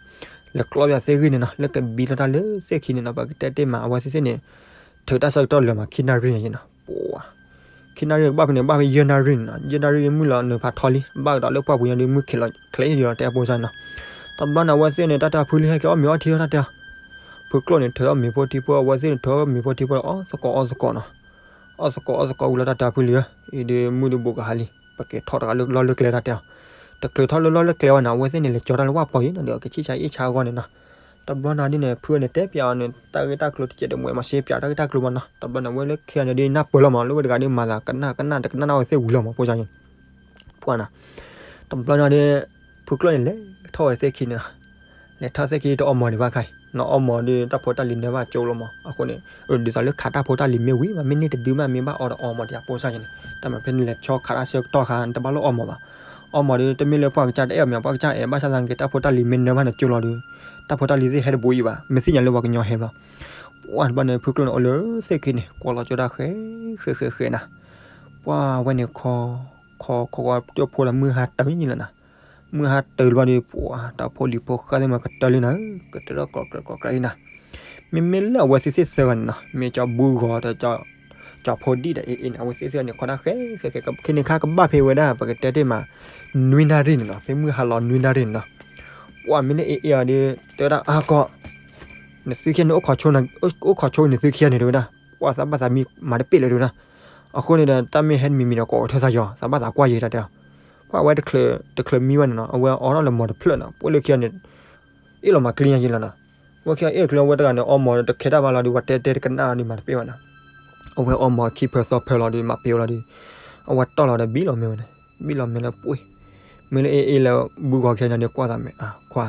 လဲၤကျီပၠးသ့ၣ်ဂ့ၢ်န့ၣ်နီၤ လၢကဘံထီၣ်တၢ်လၢသ့ၣ်ခံန့ၣ်နီၤ ပကတဲတ့ၢ်မး အဝဲသ့ၣ်သ့ၣ်န့ၣ် ထုးတၢ်ဆၢကတီၢ်လၢာ်မး ခံနၣ်ရံၣ်ယဲၢ်နီၤ, ပှၤ ခံနၣ်ရံၣ်ကဘၣ်ဖဲန့ၣ် ဘၣ်ဖဲယဲၢ်နၣ်ရံၣ်န့ၣ်နီၤ ယဲၢ်နၣ်ရံၣ်မုၢ်လီၤနုာ်ဖးထီလံ ဘၣ်ကဒီးလၢပှၢ်ပူၤညါဒီး မုၢ်ချ့လီၤချ့ယဲၢ်လီၤ တဲအပိစၢ်နီၤ, တဘျီန့ၣ် အဝဲသ့ၣ်န့ၣ် တၢ်တဲဖုလံၤဟဲက့ၤအီၣ်မ့ၤအီထံ တၢ်တဲအီၤ, ဖုကျိၣ်န့ၣ် ထုးထီၣ်မ့ၤဖိထံဖိ အဝဲသ့ၣ်န့ၣ် ထုးမ့ၤဖိထံဖိဒီး အီၣ်သကိးအီၣ်သကိးနီၤ, အီၣ်သကိးအီၣ်သကိးဝံၤလီၤ တၢ်တဲဖုလံၤဧၢ, အံၤဒီးမုၢ်ဒုးဘူးကဟါလံ ပက့ၤထီၣ်တဂၤလၢလီၢ်လၢကျဲ တၢ်တဲအီၤ, တချုးထီၣ်လၢလီၢ်လၢကျဲဝဲန့ၣ် အဝဲသ့ၣ်န့ၣ် လဲၤကၠီတၢ်လၢဝၣ်ပီၤယံၤနီၤ ဒီးကဆံၣ်ဆါအ့ၣ်ဆါအဂီၢ်န့ၣ်နီၤ, တဘျီန့ၣ်ဒ်န့ၣ် ဖုန့ၣ်တဲပၠးအီၤန့ၣ် တၢ်ဂ့ၢ်တၢ်ကျိၤတကဲးတမှဲးမး စ့ပၠးတၢ်ဂ့ၢ်တၢ်ကျိၤမးနီၤ, တဘျီန့ၣ် အဝဲလၢခံဂၤန့ၣ်ဒ်နၢ်ပၢၢ်လီၤမး လၢဝဲတဂၤဒ်မၤသးကနၣ်ကနၣ်တကနၣ်န့ၣ် အဝဲသ့ၣ်ဝံၤလီၤမး ပိစၢ်ယဲၢ် ပှၢ်နီၤ, တဘျီန့ၣ်ဒ် ဖုကျိၣ်န့ၣ် လဲၤထီၣ်ဝဲသ့ၣ်ခံန့ၣ်နီၤ, လဲၤထီၣ်သ့ၣ်ခံတအီမီၤဒံးဘၣ်ခါအံၤ နအီမီၤဒီး တၢ်ဖိတၢ်လံၤနၢဘၣ်ကၠိလီၤမး အဃိန့ၣ် ဒ်သိးလၢခးတၢ်ဖိတၢ်လံၤမ့ၢ်ဝံၤမး မ့ၢ်န့ၢ်တဒုမး မ့ၢ်ဘၣ်အီဒီးအီမီၤဒံး အပိစၢ်ယဲၢ်န့ၣ် တၢ်မၤဖဲန့ၣ်လဲၤဆီခးတၢ်ဆၢကတီၢ်ခါ နတဘၣ်လိၣ်အီမီၤဘၣ်, အီမီၤဒီး တမ့ၢ်လၢပှၢ်ကစၢ်တအဲၣ်အီၤမ့ၢ် ပှၢ်ကစၢ်အဲၣ် ဘၣ်ဆၣ်သနာ်က့ တၢ်ဖိတၢ်လံၤမ့ၢ်နၢဘၣ်နကၠိလီၤဒီး တၢ်ဖိတၢ်လံၤသ့ၣ်ဟဲတဘူးအံၤဘၣ် မ့ၢ်သ့ၣ်ညါလၢပှၤကညီဟဲဘျီ, ပှၢ်တဘျီန့ၣ် ဖုကျိၣ်န့ၣ် အိၣ်လၢသ့ၣ်ခံန့ၣ် ကွၢ်လီၤကၠိတၢ်ဃဲ ဃဲ ဃဲ ဃဲနၤ, ပှၢ်ဝဲန့ၣ် ခီ ခီ ခီ ကၠိဖိဒီးမုၢ်ဟါတၢၢ်ယံၤလီၤနၤ, မုၢ်ဟါတၢၢ်တဘျီဒီး ပှၢ် တၢ်ဖိလံၤဖိဃၢ်သ့ၣ်မးကတၢၢ်လံနၤ, ကတၢၢ်ထီၣ်ကြိးကြၢးကြိးကြၢးလံနၤ, မ့မ့ၢ်လၢအဝဲသ့ၣ်သ့ၣ်သၢဂၤန့ၣ်နီၤ မ့ၢ်ကၠီဘုဂီၤဒီး ကၠီဖိဒံၣ်ဒီးအ့ၣ်အ့ၣ်န့ၣ် အဝဲသ့ၣ်သ့ၣ်န့ၣ် ခီတၢ်ဃဲ ဃဲ ဃဲ ခဲန့ၣ်ခါကဘၣ်ဖဲဝဲဒၣ် ပကတဲတ့ၢ်မး နွံနၣ်ရံၣ်န့ၣ်နီၤ ဖဲမုၢ်ဟါလီၤနွံနၣ်ရံၣ်န့ၣ်နီၤ, ပှၢ်မ့ၢ်လၢအ့ၣ်အ့ၣ်အီၤဒီး တဲဝဲဒၣ်အါကီး နသုခံဂၤန့ၣ် အိၣ်ခိးဆိနသုခံဂၤန့ၣ် တဲဝဲဒၣ်, ပှၢ်သးဘၣ်သးမံမၤတပ့ၢ်လၢၤ တဲဝဲဒၣ်, အဃိန့ၣ်ဒီး တၢ်မ့ၢ်ဟဲတမံၤမံၤဒီး ကိးကထၢၣ်သးယီၤ သးဘၣ်သးကွၢ်ယဲၤ တၢ်တဲအီၤ, ပှၢ်ဝဲတချုးမံဝဲန့ၣ်နီၤ အဝဲအိးထီၣ်လၢမီၤတဖျၢၣ်နီၤ ပှၢ်လၢခံဂၤန့ၣ် အ့ၣ်လီၤမၤကျံညါယဲၤလီၤနီၤ, ဝဲခံဂၤအ့ၣ်ကျံဝဲတဂၤန့ၣ် အီမီၤတခဲတၢ်ဘၣ်လီၤဒီး ပှၤတဲတဲတကနၣ်လီၤဒီး မၤတပ့ၢ်ဘၣ်နီၤ, အဝဲအီမီၤခံဖၢသီဖၢလီၤဒီး မၤပ့ၢ်ဝဲလီၤဒီး အဝဲတီၢ်လီၤဒီးဘံၣ်လီၤမ့ၢ်ဝဲန့ၣ်, ဘံၣ်လီၤမ့ၢ်လၢပှ့ၤ, မ့ၢ်လၢအ့ၣ်အ့ၣ်လၢဘုဂီၤခံဂၤန့ၣ် ကွၢ်သးမဲာ် အခွါ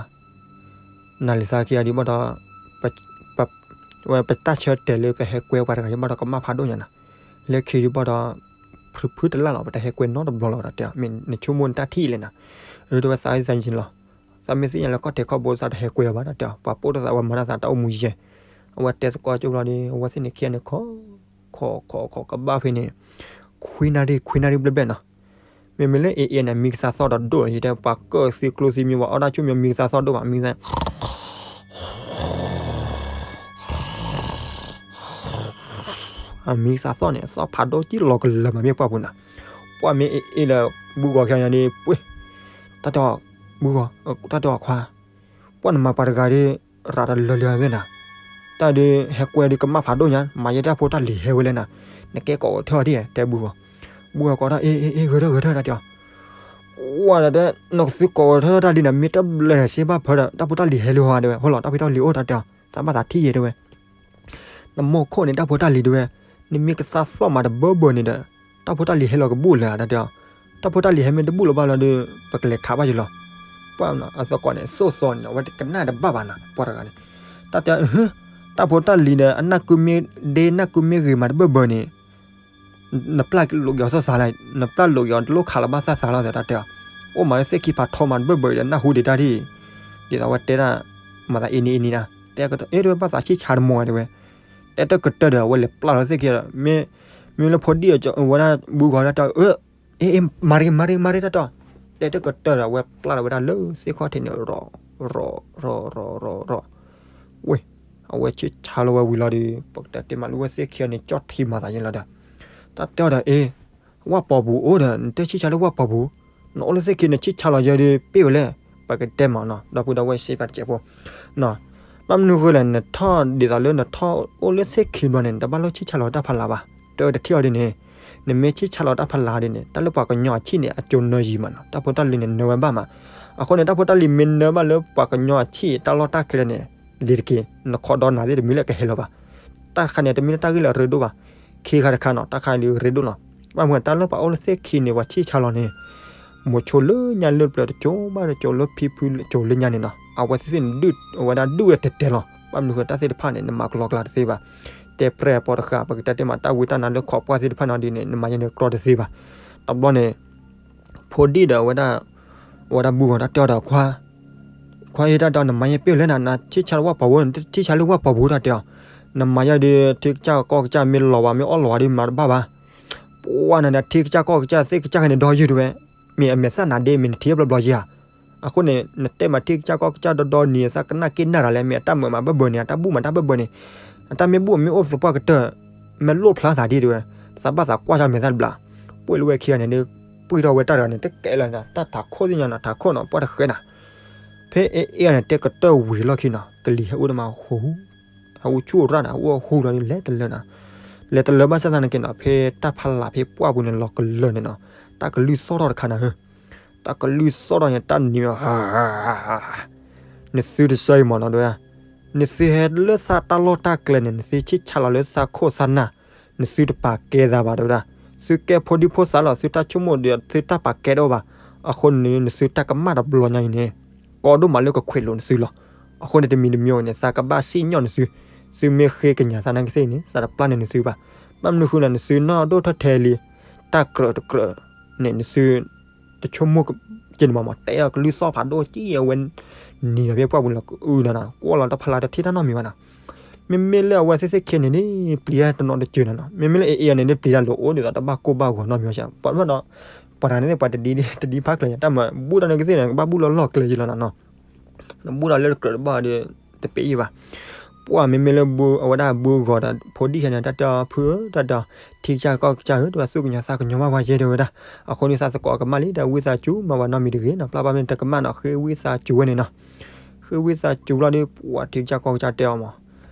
နၤလံၤသးခံဂၤဒ်ဘၣ်ဒီး ဝဲပတၢ်ဆၢတဲာ်လၢပဟဲကွဲပှၤတဂၤဒ်ဘၣ်ဒီး ကမၣ်ဖးဒိၣ်ညါနၤ, လၢခံဒ်ဘၣ်ဒီး ဖုတလၢ်လီၤ ပတဟဲကွဲနီတဘျီလီၤ တၢ်တဲအီၤ မ့ၢ်နဆိကမိၣ်နတၢ်ထံၣ်လဲၣ်နၤ, အၢတဝဲသးအံၤသးယံၤလီၤ, သးမ့ၢ်သ့ၣ်ညါလၢကီၢ်ထဲးခီၣ်ဘိသးတဟဲကွဲအီၤဘၣ် တၢ်တဲအီၤ ပှၤပိာ်ထီၣ်သးဝဲမၤတၢ်သးတၢ်အိၣ်မူယဲၢ်, အဝဲတဲသကိးကၠိဘျီဒီး အဝဲသ့ၣ်န့ၣ်ခံဂၤန့ၣ် ခီ ခီ ခီ ခီ ကဘၣ်ဖဲန့ၣ် ခွံနၣ်ရံၣ် ခွံနၣ်ရံၣ်ဘျဲၣ်ဘျဲၣ်နီၤ, မ့မ့ၢ်လၢအ့ၣ်အ့ၣ်န့ၣ် မံကသးသီၣ်ဒီးဒိၣ်လီၤ ယတဲပှၤကၢၣ်သံကျိသံမံၤ ပှၤအီၣ်တၢ်ဆူၣ်မံၤ မံကသးသီၣ်ဒိၣ်ဘၣ် မံကသး အမံကသးသီၣ်န့ၣ် သီၣ်ဖးဒိၣ်ကံၢ်လီၤကလၢာ်မး မ့ၢ်ပှၢ်ပူၤနၤ, ပှၢ်မ့ၢ်အ့ၣ်အ့ၣ်လၢ ဘုဂီၤခံဂၤန့ၣ် ပှ့ၤ, တၢ်တဲအီၤ ဘုဂီၤ, တၢ်တဲအီၤခွါ, ပှၢ်နမၤပှၤတဂၤဒီး ရၤတလၢလၢသ့ၣ်နၤ, တၢ်ဒုးဟဲကွဲဒီးကမၣ်ဖးဒိၣ်ညါ မၤယဲတၢ်ဖိတၢ်လံၤဟဲဝဲလဲၣ်နၤ, နကဲကိးထီၣ်ဒ် တဲဘုဂီၤ, ဘုဂၤကိးထီၣ် အ့ အ့ အ့ ဂဲၤထၢၣ် ဂဲၤထၢၣ် တၢ်တဲအီၤ, ဝဲဒီး နကသုကိးထီၣ်တၢ်လံန့ၣ် မ့ၢ်တဘျီန့ၣ် စ့ဘၣ်ဖၢဒီး တၢ်ဖိတၢ်လံၤဟဲလၢဟီဧါ တဲဝဲ, ဟိလီၤ တၢ်ဖိတၢ်လံၤအိၣ် တၢ်တဲအီၤ, သးဘၣ်သးထံၣ်ယဲ တဲဝဲ. နမိၢ်ခိၣ်န့ၣ် တၢ်ဖိတၢ်လံၤ တဲဝဲ, နမ့ၢ်ကသးသီၣ်မးတဘၢဘၢန့ၣ်ဒီး တၢ်ဖိတၢ်လံၤဟဲလီၤကဘူၣ်လၢၤ တၢ်တဲအီၤ, တၢ်ဖိတၢ်လံၤဟဲမ့ၢ်တဘူၣ်လၢၤဘၣ်လီၤဒီး ပကလဲၤခးဘၣ်ယလီၤ. ပှၤအသကိးန့ၣ် သိၣ်သီန့ၣ် အဝဲကနၣ်တဘၣ်ဘၣ်နီၤ ပှၤတဂၤန့ၣ်, တၢ်တဲအီၤ, တၢ်ဖိတၢ်လံၤဒီး အနၢ်ကုမ့ၢ်ဒ့ နၢ်ကုမ့ၢ်ဂ့ၤမးတဘၢဘၢန့ၣ် နပျၢ်လိာ်က့ၤအီၤသီၣ်သးလဲၣ်, နပျၢ်လိာ်က့ၤအီၤတလိၣ်ခးလီၤဘၣ်သၣ်သးလီၤ တၢ်တဲအီၤ, အိၣ်မးလၢသ့ၣ်ခံဖးထီမးတဘၢဘၢဒီး နၢ်ဟူဒံးတၢ်ထံၣ်, ဒ်သိးအဝဲတဲဒၣ် မၤသးအ့န့အ့န့ဒၣ်, တဲအီၤ အဲၣ်ဒိးဘၣ်သးဆံၣ်ဆါတမီၤ တဲဝဲ. တဲတကတၢၢ်ဒီး အဝဲလဲၤပျၢ်လီၤသ့ၣ်ခံဒီး မ့ၢ်လၢဖိဒံၣ်အဝဲဒၣ်ဘုဂီၤတၢ်တဲအီၤ, အ့ အ့ မၤတဂ့ၤ မၤတဂ့ၤ မၤတဂ့ၤ တၢ်တဲအီၤ, တဲတကတၢၢ်ဒီး အဝဲပျၢ်လီၤဝဲဒၣ်လၢသ့ၣ်ခီၣ်ထံးန့ၣ် ရီၤ ရီၤ ရီၤ ရီၤ ရီၤ ဝ့ၢ်, အဝဲဆံၣ်ဆါလီၤဝဲဝံၤလီၤဒီး ပကတဲတ့ၢ်မးလၢဝဲသ့ၣ်ခံန့ၣ် ကၠီၣ်ထံမၤသးယဲလီၤဒီး, တၢ်တဲအီၤဒီး အ့ ဝၣ်ပီၤပူၤအိၣ်ဒီး နတဆံၣ်ဆါလၢဝၣ်ပီၤပူၤ, နအိၣ်လၢသ့ၣ်ခံနဆံၣ်ဆါလီၤယဲဒီး ပ့ၢ်ဝဲလဲၣ်, ပကတဲမးနီၤ ဒီပုၢ်ဒီဝဲၢ်စံးပာ်တစဲးဖိ ဘၣ်မနုၤဃိလဲၣ် နထီၣ်ဒ်သိးလၢနထီၣ်အိၣ်လၢသ့ၣ်ခံဘျီန့ၣ် နတဘၣ်လိၣ်ဆံၣ်ဆါလီၤတၢ်ဖးလၢ်ဘၣ်, တဲဝဲတထံၣ်အီၤဒ်န့ၣ်, နမ့ၢ်ဆံၣ်ဆါလီၤတၢ်ဖးလၢ်ဒ်န့ၣ် တၢ်လၢပှၤကညီအဆံၣ်န့ၣ် အကၠိနၢယံၤမးနီၤ တၢ်ဖိတၢ်လံၤန့ၣ် နၢဝဲဘၣ်မး, အဃိန့ၣ် တၢ်ဖိတၢ်လံၤမ့ၢ်နၢဘၣ်လၢပှၤကညီအဆံၣ်တၢ်လီၢ်တၢ်ကျဲန့ၣ် လံၤတက့ၢ် နခိးဒီးနၤသ့ၣ်တမံၤလၢကဟဲလီၤဘၣ်, တၢ်တခါန့ၣ် တမ့ၢ်လၢတၢ်ဂ့ၢ်လၢအရ့ဒိၣ်ဘၣ်, ခံခါတခါနီၤ တၢ်ခါလံၤရ့ဒိၣ်နီၤ, ဘၣ်မနုၤတၢ်လၢပှၤအိၣ်လၢသ့ၣ်ခံန့ၣ် ပှၤဆံၣ်ဆါလီၤန့ၣ် မိၤဆိလၢညါလၢပျၢၤတကၠိဘၣ်တကၠိလၢဖံဖုတကၠိလၢညါန့ၣ်နီၤ အဝဲသ့ၣ်သ့ၣ်န့ၣ် အဝဲဒၣ်ဒုၣ်ဝဲတဲတဲလီၤ ဘၣ်မနုၤဃိတၢ်သ့ၣ်တဖၣ်န့ၣ် နမၤကလီကလီတသ့ဘၣ်, တဲပြဲၢ်အပီတဃာ် ပကတဲတ့ၢ်မးတၢ်ဝံတၢ်နါလၢခိးပှၢ်သ့ၣ်တဖၣ်န့ၣ်ဒ်န့ၣ် နမၤယဲန့ၣ်ကလီတသ့ဘၣ်, တဘျီန့ၣ် ဖိဒံၣ်ဒီးအဝဲဒၣ် အဝဲဒၣ်ဘုဂီၤတၢ်တဲအီၤဒီး ခွါ ခွါအ့ တၢ်တဲအီၤ နမၤယဲပ့ၢ်လဲၣ်နၤ နဆံၣ်ဆါလၢဝၣ်ပီၤပူၤ နတဆံၣ်ဆါလၢဝၣ်ပီၤပူၤ တၢ်တဲအီၤ, နမၤယဲဒီး ထံကစၢ်ကီၢ်ကစၢ်မ့ၢ်လီၤဝဲမ့ၢ်အီၣ်လီၤဝဲဒီးမၤတဘၣ်ဘၣ်, ပှၤနၤဒီးထံကစၢ်ကီၢ်ကစၢ်သ့ၣ်ကစၢ်ခဲန့ၣ်ဒီယုၢ်တဝဲ, မ့ၢ်အမဲာ်သၣ်နၤဒ့ မ့ၢ်နထံၣ်ဘျီဘျီယဲဧါ, အဃိန့ၣ် နတဲမးထံကစၢ်ကီၢ်ကစၢ်ဒီဒီနံၤ သးကနၣ်က့နၢ်တၢ်လဲၣ် မ့ၢ်အတၢ်မုာ်မးဘၢဘၢန့ၣ် အတၢ်ဘူၣ်မးတၢ်ဘၢဘၢန့ၣ်, အတၢ်မ့ၢ်ဘူၣ်မ့ၢ်အိၣ်သပှၢ်ကတၢၢ်, မ့ၢ်လိၣ်ဖျါသးဒ်တဝဲ, သးဘၣ်သးကွၢ်ဆၢမဲာ်သၣ်တဘျီ, ပှ့ၢ်လၢဝဲခံဂၤန့ၣ်ဒီး ပှ့ၢ်ထီၣ်ဝဲတၢ်တဂၤန့ၣ် တကဲလၢၤနၤ တၢ်ထးခိၣ်သ့ၣ်ညါနၤ ထးခိၣ်နီၤ ပှၢ်တဃဲနၤ, ဖဲအ့အ့န့ၣ် တဲကတၢၢ်ဝံၤလီၢ်ခံနီၤ ကလံၤဟဲအိၣ်တမးဟူ ဟဲအိၣ်ဆူၣ်ရၣ်နၤ အိၣ်ဟူလီၤဒီးလဲၤတလၢနၤ, လဲၤတလၢဘၣ်ဆၣ်သနာ်က့နီၤ ဖဲတၢ်ဖးလၢ်ဖဲပှၢ်ပူၤန့ၣ် လီၤကလၢာ်န့ၣ်နီၤ, တၢ်ကလုၢ်သီၣ်ထီၣ်တခါနၤဧၢ, တၢ်ကလုၢ်သီၣ်ထီၣ်န့ၣ် တၢ်နံၤ နသုတစၢအံၤမးနီၤ တဲဝဲဒၣ်, နသုဟဲလၢသးတၢ်လီၢ်တၢ်ကျဲန့ၣ် နသုဆံၣ်ဆါလီၤလၢသးခိၣ်သးနၢ်, နသုတပာ်ကဲသးဘၣ် တဲဝဲဒၣ်, သုကဲဖိဒံဖိသၣ်လီၤ သုတၢ်ဆိကမိၣ်ဒီးသုတၢ်ပာ်ကဲတအိၣ်ဘၣ်, အဃိန့ၣ် နသုတၢ်ကမၣ်တဘျီညါအံၤန့ၣ် ကီဒိၣ်မးလၢကခွဲးလိာ်နသုလီၤ, အဃိန့ၣ် တမံၤတမံၤန့ၣ် သးကဘၣ်စံၣ်ညီၣ်နသု, သုမ့ၢ်ဃ့ကညးသးနာ်က့သ့ၣ်န့ၣ် သးတပျၢ်န့ၢ်နသုဘၣ်, ဘၣ်မနုၤဃိလဲၣ် နသုနီၢ်ဒိၣ်ထီၣ်ထဲလံ, တၢ်ကြၢးတကြၢးန့ၣ် နသု တဆိကမိၣ်က့ၤန့ၣ်မးမး တဲအီၤကလုၢ်သီၣ်ဖးဒိၣ်ကံၣ်အဝဲ နံၤအဖဲပှၢ်ပူၤလီၤကအုနီၤနီၤ ကွၢ်လီၤတၢ်ဖးလၢ်တထံၣ်တၢ်နီတမံၤဘၣ်နီၤ, မ့မ့ၢ်လၢအဝဲသ့ၣ်သ့ၣ်ခဲန့ၣ်န့ၣ် ပျံၤတၢ်တနီၤတစၢၤနီၤနီၤ မ့မ့ၢ်လၢအအ့အန့ၣ် ပျံၤတၢ်လိာ်အိၣ်ဒ်သိးတဘၣ်ကိၢ်ဘၣ်ဂီၤနီတမံၤဘၣ် ပှၤမ့ၢ်ဒီး ပှၤတဂၤန့ၣ်သ့ၣ်ပှၤတဒ်တဒ်ဖးကျၢၤ တၢ်မၤဘူၣ်တၢ်န့ၣ်ကသ့ၣ်န့ၣ် ကဘၣ်ဘူၣ်လီၤလီၢ်ကျဲယလီၤနီၤနီၤ နဘူၣ်ဒီးလၢတကြၢးတဘၣ်ဒီး တပ့ၤယံၤဘၣ်. ပှၢ်မ့မ့ၢ်လၢဘု အဝဲဒၣ်ဘုဂီၤဒီး ဖိဒံၣ်ခဲန့ၣ် တၢ်တဲအီၤဖုဧၢ တၢ်တဲအီၤ ထံကစၢ်ကီၢ်ကစၢ်ဧၢ တဘၣ်သူၣ်ကညီၤသးကညီၤဘၣ်ပှၤယဲတဲဝဲဒၣ်. အဃိန့ၣ် သးသကိးကမၣ်လံ ဒီးဝံသးစူၤ မၤပှၤနီတမံၤတဂ့ၤနီၤ ပျၢ်ဘၣ်မ့ၢ်တကမၣ်နီၤ ဃ့ဝံသးစူၤဝဲန့ၣ်နီၤ. ဃ့ဝံသးစူၤလီၤဒီး ပှၢ်ထံကစၢ်ကီၢ်ကစၢ်တဲအီၤမး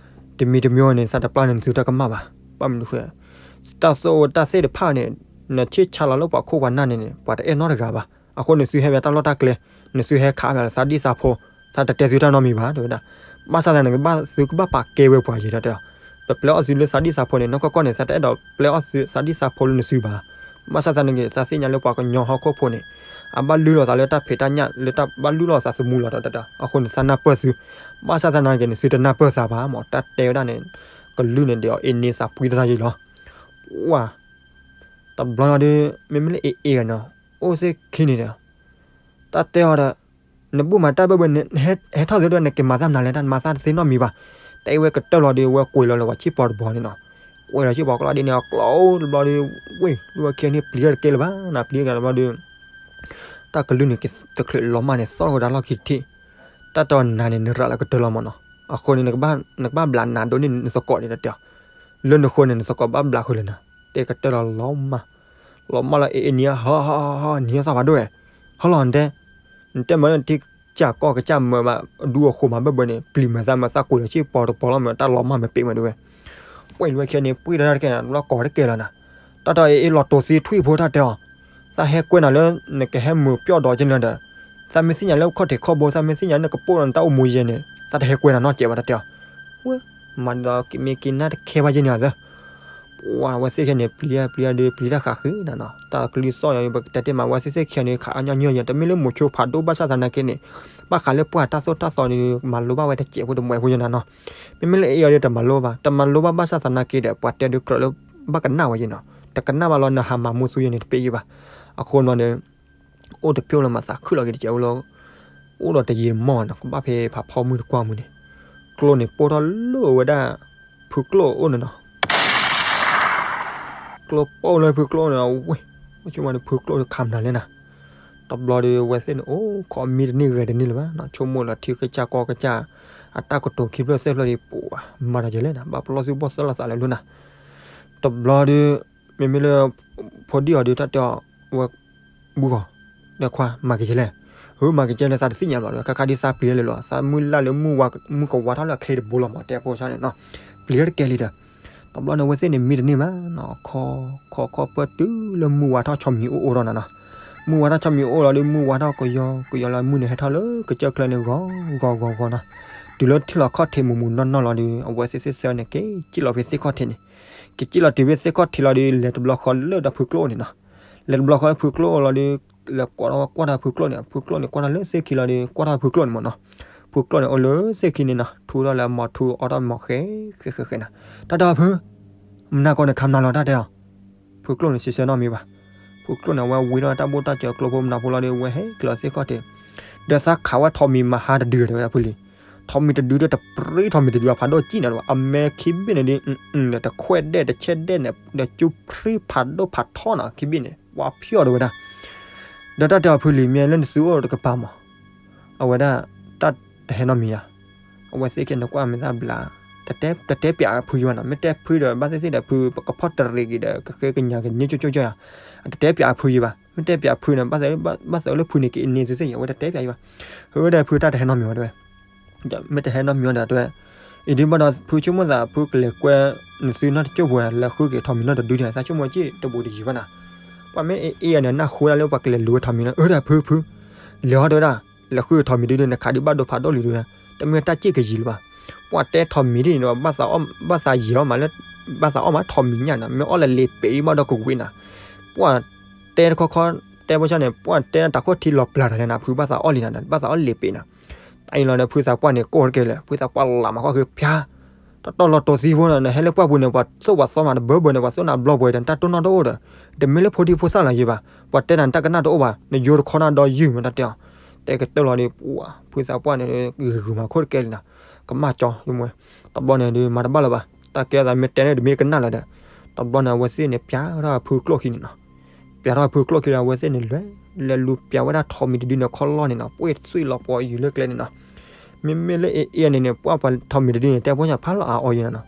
တမံၤတမံၤန့ၣ် သးတပျၢ်န့ၣ် နသုတၢ်ကမၣ်ဘၣ်. ဘၣ်မနုၤဃိ တၢ်သိၣ်တၢ်သ့ၣ်တဖၣ်န့ၣ် နဆံၣ်ဆါလီၤလၢပှၤခိၣ်ပှၤနၢ်န့ၣ်န့ၣ် ပှၤတအဲၣ်နီတဂၤဘၣ်. အဃိန့ၣ် သုဟဲဝဲတၢ်လီၢ်တၢ်ကျဲ နသုဟဲခးဝဲသးဒံၣ်သးဖိ သးတတဲသုတၢ်နီတမံၤဘၣ် တဲဝဲဒၣ်. ဘၣ်ဆၣ်သနာ်က့ သုကဘၣ်ပာ်ကဲဝဲပှၤယဲတဲအီၤ ပပျဲအီၣ်သုလၢသးဒံၣ်သးဖိန့ၣ် နီၢ်ကီၢ်ကီၢ်န့ၣ် သးတအဲၣ်ဒိးပျဲအီၣ်သုသးဒံၣ်သးဖိလၢနသုဘၣ်. ဘၣ်ဆၣ်သနာ်က့ သးသ့ၣ်ညါလၢပှၤကညီဟီၣ်ခိၣ်ဖိန့ၣ် အဘၣ်လုၢ်လီၤသးလၢတၢ်ဖံးတၢ်ညၣ် လၢတၢ်ဘၣ်လုၢ်လီၤသးသမူလီၤဒီး အဃိန့ၣ် သးနၢ်ပၢၢ်သု. ဘၣ်ဆၣ်သနာ်က့န့ၣ် သုတနၢ်ပၢၢ်သးဘၣ်မး တၢ်တဲဝဲဒၣ်န့ၣ် ကလုၢ်န့ၣ်ဒီးအ့န့သးပှံတၢ်ယံၤလီၤ. ပှၢ် တဘျီလီၤဒီး မ့မ့ၢ်လၢအ့အ့ဂၤနီၤ အိၣ်သ့ၣ်ခံန့ၣ်ဒီး တၢ်တဲအီၤဒီး နဘူၣ်မးတၢ်ဘၢဘၢ ဟဲထီၣ်သ့ဒီး နက့ၤမၤသးမနုၤလဲၣ် တၢ်မၤသးတသ့နီတမံၤဘၣ်. တဲဝဲကတၢၢ်လီၤဒီး ဝဲကွံာ်လီၤလၢပှၤဆံၣ်ပီၤတဘီန့ၣ်နီၤ. ကွံာ်လီၤဆံၣ်ပီၤကျီဒ်န့ၣ် အကျီအိၣ်တဘျီဒီး ဝ့ၢ် လၢဝဲခံဂၤန့ၣ် ပျံၤတကဲလၢၤဘၣ်နၤ ပျံၤတကဲလၢၤဘျီဒီး တၢ်ကလုၢ်န့ၣ် တချုးလီၤမၢ်န့ၣ် သီၣ်ထီၣ်ဝဲဒၣ်လီၢ်ခံတထံၣ်. တၢ်တဲနၤန့ၣ် နရၤလၢကတၢၢ်လီၤမးနီၤ. အဃိန့ၣ် နကဘၣ်ဘျးနၤဒိၣ်န့ၢ်နသကိးန့ၣ် တၢ်တဲအီၤ. လၢနဃိန့ၣ် နသကိးဘၣ်ဘျးဃုာ်လၢနၤ. တဲကတၢၢ်လီၤလီၤမၢ် လီၤမၢ်လီၤ အ့ အ့ နံၤဟီ နံၤဟီသီၣ်ဖးဒိၣ်ဝဲ ဟီလီၤနတဲ နတဲမ့ၢ်လၢထံကစၢ်ကီၢ်ကစၢ်မၢဘၣ် ဒူအဃိမးဘၢဘၢန့ၣ် ပျံၤမၤသးမၤသးကွံာ်လီၤဆံၣ်ပီၤတပီၤလီၤမး တၢ်လီၤမၢ်မ့ၢ်ပ့ၤမးဒ်ဝဲ ပှဲၤလီၤဝဲခံဂၤန့ၣ် ပှံၢ်တၢ်တကဲနၤ လီၤကီၢ်တကဲလီၤနၤ. တၢ်တဲအီၤ အ့ၣ် လီၤတိၤသံထွံၣ်ဖိ တၢ်တဲအီၤ, သးဟဲကွဲနၤလၢ နကဟဲမုာ်ပျီၢ်ဒီးကန့ၣ်ဒီး, သးမ့ၢ်သ့ၣ်ညါလၢခီၣ်ထံးခီၣ်ဘိ သးမ့ၢ်သ့ၣ်ညါလၢနကပိၢ်ဒီးနတၢ်အိၣ်မူယဲန့ၣ် သးတဟဲကွဲနၤနီတစဲးဘၣ် တၢ်တဲအီၤ. ဝဲ မၤဒီးက့ၤမ့ၢ်က့ၤနၢ်တခဲဘၣ်ယဲန့ၣ်အသၢ ပှၤဝဲသ့ၣ်ခဲန့ၣ် ပျံၤပျံၤဒီး ပျံၤတၢ်ဃးဃ့နၤနီၤ, တၢ်ကလုၢ်သီၣ်ယီၤ ပကတဲတ့ၢ်မး ဝဲသ့ၣ်သ့ၣ်ခံဂၤန့ၣ် ခးအညီညီယဲ တမ့ၢ်လၢမိၤဆိဖးဒိၣ်ဘၣ်ဆၣ်သနာ်က့န့ၣ်, ဘၣ်ဃးလၢပှၤတၢ်သိၣ်တၢ်သီန့ၣ် မၤလိဘၣ်ဝဲတစဲးဖိတမှဲးဖိယဲနၤနီၤ. မ့မ့ၢ်လၢအ့ၣ်အီၤဒီးတမၤလိဘၣ်, တမၤလိဘၣ်ဘၣ်ဆၣ်သနာ်က့ဒီး ပှၤတဲဒုးကြၢးလၢ ဘၣ်ကနၣ်ဝဲယဲနီၤ, တကနၣ်ဘၣ်လီၤ နဟးမၤမူသူယဲန့ၣ် တပ့ၤယဲဘၣ်. အဃိနီၤဒီး အိၣ်တဖျိလၢမၤသးခုလီၤက့ၤတစဲးဖိလီၤ, အိၣ်ဒီးတယံာ်တမီၢ်နီၤ, ကဘၣ်ဖဲဖးဖီမုၢ်တကွၢ်မုၢ်န့ၣ်, ကျိန့ၣ်ပိၢ်ထီၣ်လၢဝဲဒၣ် ဖုကျိၣ်အိၣ်န့ၣ်နီၤ. ကျိပိၢ်လၢဖုကျိၣ်န့ၣ် ဝဲ, ဆိကမိၣ်ဒီးဖုကျိၣ်ဒီးခးမနုၤလဲၣ်နၤ. တဘျီဒီးဝဲသ့ၣ်န့ၣ် အိၣ်ခိးမံတန့ၢ်ဂဲၤတန့ၢ်လၢၤဘၣ်နီၤ, ဆိကမိၣ်လီၤထံကစၢ်ကီၢ်ကစၢ်, အတၢ်ကတိၤခံဖျၢၣ်သၢဖျၢၣ်ဒီး ပှၤမၤတၢ်ယဲလဲၣ်နၤ, ဘၣ်ပလီၢ်သူၣ်ဘီၣ်သၢလီၤသးလၢၤလၢနၤ. တဘျီဒီး မ့မ့ၢ်လၢ ဖိဒံၣ်အီၤဒီး တၢ်တဲအီၤ ဝဲ ဘုဂီၤ, ဒီးခွါ မၤက့ၤကဲလဲၣ်, ဧၢ မၤက့ၤကဲလဲၣ် သးတသ့ၣ်ညါဘၣ်ဒီး ခါခါဒ်သးပျံၤလဲၣ်လီၤ, သးမုၢ်လၢ်လၢမုၢ်ဝါ မုၢ်ကဝါထီၣ်လၢအချ့တဘိလီၤမး တဲဖိဆါန့ၣ်နီၤ, ပျံၤတကဲလံဒီး တဘျီန့ၣ် ဝဲသ့ၣ်န့ၣ် မံတန့ၢ်ဘၣ်နီၤ, ခီခီခီပၢၢ်တုၤလၢမုၢ်ဝါထီၣ်ဆီမံၤအိၣ်အိၣ်ထီၣ်နၤနီၤ. မုၢ်ဝါထီၣ်ဆီမံၤအိၣ်လီၤဒီး မုၢ်ဝါထီၣ်ကယီကယီလီၤ, မုၢ်န့ၣ်ဟဲထီၣ်လၢကစၢၢ်ချၢန့ၣ် ဂီၤဂီၤဂီၤဂီၤနီၤ. တုၤလၢထံၣ်လီၤခီၣ်ထံးမူးမူးနီၢ်နီၢ်လီၤဒီး အဝဲသ့ၣ်သ့ၣ်ဆၢန့ၣ် က့ၤစံၣ်လီၤဖဲသ့ၣ်ခီၣ်ထံးန့ၣ်, က့ၤစံၣ်လီၤတုၤဖဲသ့ၣ်ခီၣ်ထံးလီၤဒီး လဲၤတဘျီဃီလၢတၢ်ဖုကျိၣ်န့ၣ်နီၤ. လဲၤတဘျီဃီလၢဖုကျိၣ်လီၤဒီး လဲၤကွၢ်ထီၣ်ကွၢ်ထီၣ်ဖုကျိၣ်န့ၣ်, ဖုကျိၣ်န့ၣ်ကွၢ်ထီၣ်လၢသ့ၣ်ခံလီၤဒီး ကွၢ်ထီၣ်ဖုကျိၣ်န့ၣ်မးနီၤ. ဖုကျိၣ်န့ၣ်အိၣ်လၢသ့ၣ်ခံန့ၣ်နီၤ, ထူထီၣ်လၢအမီၤထူ အီထီၣ်မီၤဃဲဃဲဃဲဃဲနၤ. တၢ်တဲအီၤ ဖု, မနၤကီးန့ၣ်ခးမနၤလီၤ တၢ်တဲအီၤ. ဖုကျိၣ်န့ၣ် စံးဆၢနီတမံၤဘၣ်. ဖုကျိၣ်န့ၣ် အဝဲဝံထီၣ်တၢ်ဘိၣ်တၢ်စၢၤကျိဖိမနၤဖိလီၤဒီး ဝဲဟဲက့ၤလီၤသ့ၣ်ခီၣ်ထံး, ဒီးသးခးဝဲထိးမံၤမဟါတဒုဒီးဝဲဒၣ်ဖုလံ. ထိးမံၤတဒုဒီးတပြံထိးမံၤတဒုအဖးဒိၣ်ကံၣ်နၤဒီး အမဲခံဘ့ၣ်န့ၣ်ဒီး ဒီးတခွဲးဒဲးတဆဲးဒဲးန့ၣ် ဒီးကၠူဖြံဖးဒိၣ်ဖးထီနၤခံဘ့ၣ်န့ၣ် ပှၤဖျီၣ်ဒီးဝဲဒၣ်. ဒီးတၢ်တဲအီၤ ဖုလံၤ မ့ၢ်လၢနသုအိၣ်တကပၤမး, အဝဲဒၣ် တၢ်တဟဲနီတမံၤဧါ. အဝဲသ့ၣ်ခဲန့ၣ်ကွၢ်မ့ၢ်သၣ်ဘျး, တတဲပျးဖုယံၤဘၣ်နီၤ, မ့ၢ်တဲဖုဒီး ဘၣ်သ့ၣ်သ့ၣ်ဒီး ဖုကဖီၣ်တရံးက့ၤဒီး ကဃ့ကညးကန့ၢ်ကၠိကၠိကၠိယါ, အတတဲပျးဖုယံၤဘၣ်, မ့ၢ်တဲပျးဖုန့ၣ် ဘၣ်သးလၢဖုန့ၣ်ကန့ၢ်သုသ့ၣ်ညါ အဝဲတတဲပျးယံၤဘၣ်. ဟဲဝဲဒၣ်ဖုတၢ်တဟဲနီတမံၤဘၣ်တဲဝဲ, မ့ၢ်တဟဲနီတမံၤဒီးတဲဝဲ, အံၤဒုးဘၣ်ဒီးဖုဆိကမိၣ်သး ဖုကလဲၤကွဲ နသုနီၢ်တကၠိၢ်ပူၤ လဲၤဃုက့ၤထိးမံၤနီၢ်တဒုန့ၣ် သးဆိကမိၣ်က့ၢ်တဘူးတယံၤဘၣ်နၤ. ပှၤမ့ၢ်အ့ၣ်အီၤန့ၣ် နၢ်ဃိဒၣ်လၢပှၤကလဲၤလူၤဝဲထိးမံၤနီၢ် အၢဒၣ်ဖုဖု, လဲၤဟီၣ်တဲဝဲဒၣ်, လဲၤဃုထိးမံၤဒုန့ၣ် နခးဒုးဘၣ်ဒိဖးဒိၣ်လံဒု, တမ့ၢ်တၢ်စ့ၢ်ကယံၤလၢၤဘၣ်. ပှၤတဲထိးမံၤဒ်န့ၣ်ဒီး ဘၣ်သးယံၤအီၣ်မးလၢ ဘၣ်သးအီၣ်မးထိးမံၤညၣ်နၤ, မ့ၢ်အီၣ်လၢလ့ၤပ့ၤဒ်ဘၣ်ဒီးကဝံၤနၤ. ပှၤတဲတခီခီ တဲဖိဆါန့ၣ် ပှၤတဲတၢ်ခိၣ်ထံလီၤပျၢၤတၢ်လဲၣ်နၤ, ဖုဘၣ်သးအီၣ်လံနၤ, ဘၣ်သးအီၣ်လ့ၤပ့ၤနၤ. အံၤလီၤဒီး ဖုသးပှၢ်န့ၣ် ကိၢ်တကဲလၢာ်, ဖုသးပှၢ်လးမၤခီၣ်ဃ့ဖၠါ တၢ်တီၢ်လီၤတိၤသံဖိန့ၣ် နဟဲလၢပှၢ်ပူၤန့ၣ် ပှၤသိၣ်ပှၤသီမးတဘၢဘၢန့ၣ် ပှၤသိၣ်နၤဘျီပှဲၤန့ၣ် တၢ်တိၢ်နီၣ်တအိၣ်ဒီး, တမ့ၢ်လၢဖိဒံဖိသၣ်လၢၤယံၤဘၣ်, ပှၤတဲနၤတၢ်ကနၣ်တအိၣ်ဘၣ်, နယိတခီနၤဒီးယုၢ်မးတၢ်တဲအီၤ. တဲကတၢၢ်လီၤဒီး ပှၤဖုသးပှၢ်န့ၣ် ဂ့ၤဂ့ၤမၤခိၣ်တကဲလံနၤ, ကမၣ်ကၠီ ယမွဲ, တဘျီန့ၣ်ဒီး မၤတဘၣ်လၢၤဘၣ်, တၢ်ကဲသးမ့ၢ်တဲန့ၣ် တမ့ၢ်ကနၣ်လၢၤဒီး, တဘျီန့ၣ် အဝဲသ့ၣ်န့ၣ် ပျးထီၣ်ဖုကျိၣ်ခံန့ၣ်နီၤ. ပျးထီၣ်ဖုကျိၣ်ခံဒီး အဝဲသ့ၣ်န့ၣ်လဲၤ, လဲၤလူၤပျးဝဲဒၣ်ထိးမံၤတဒုန့ၣ်ခီလီၢ်န့ၣ်နီၤ, ပှ့ၢ်သွံၣ်လီၤပှီၤယုာ်လၢကျဲန့ၣ်နီၤ. မ့မ့ၢ်လၢအ့ၣ်အ့ၣ်န့ၣ်န့ၣ် ပှၤပှၤထိးမံၤတဒုန့ၣ် တဲဖိညါဖးလီၤအါအီၤယဲနီၤနီၤ.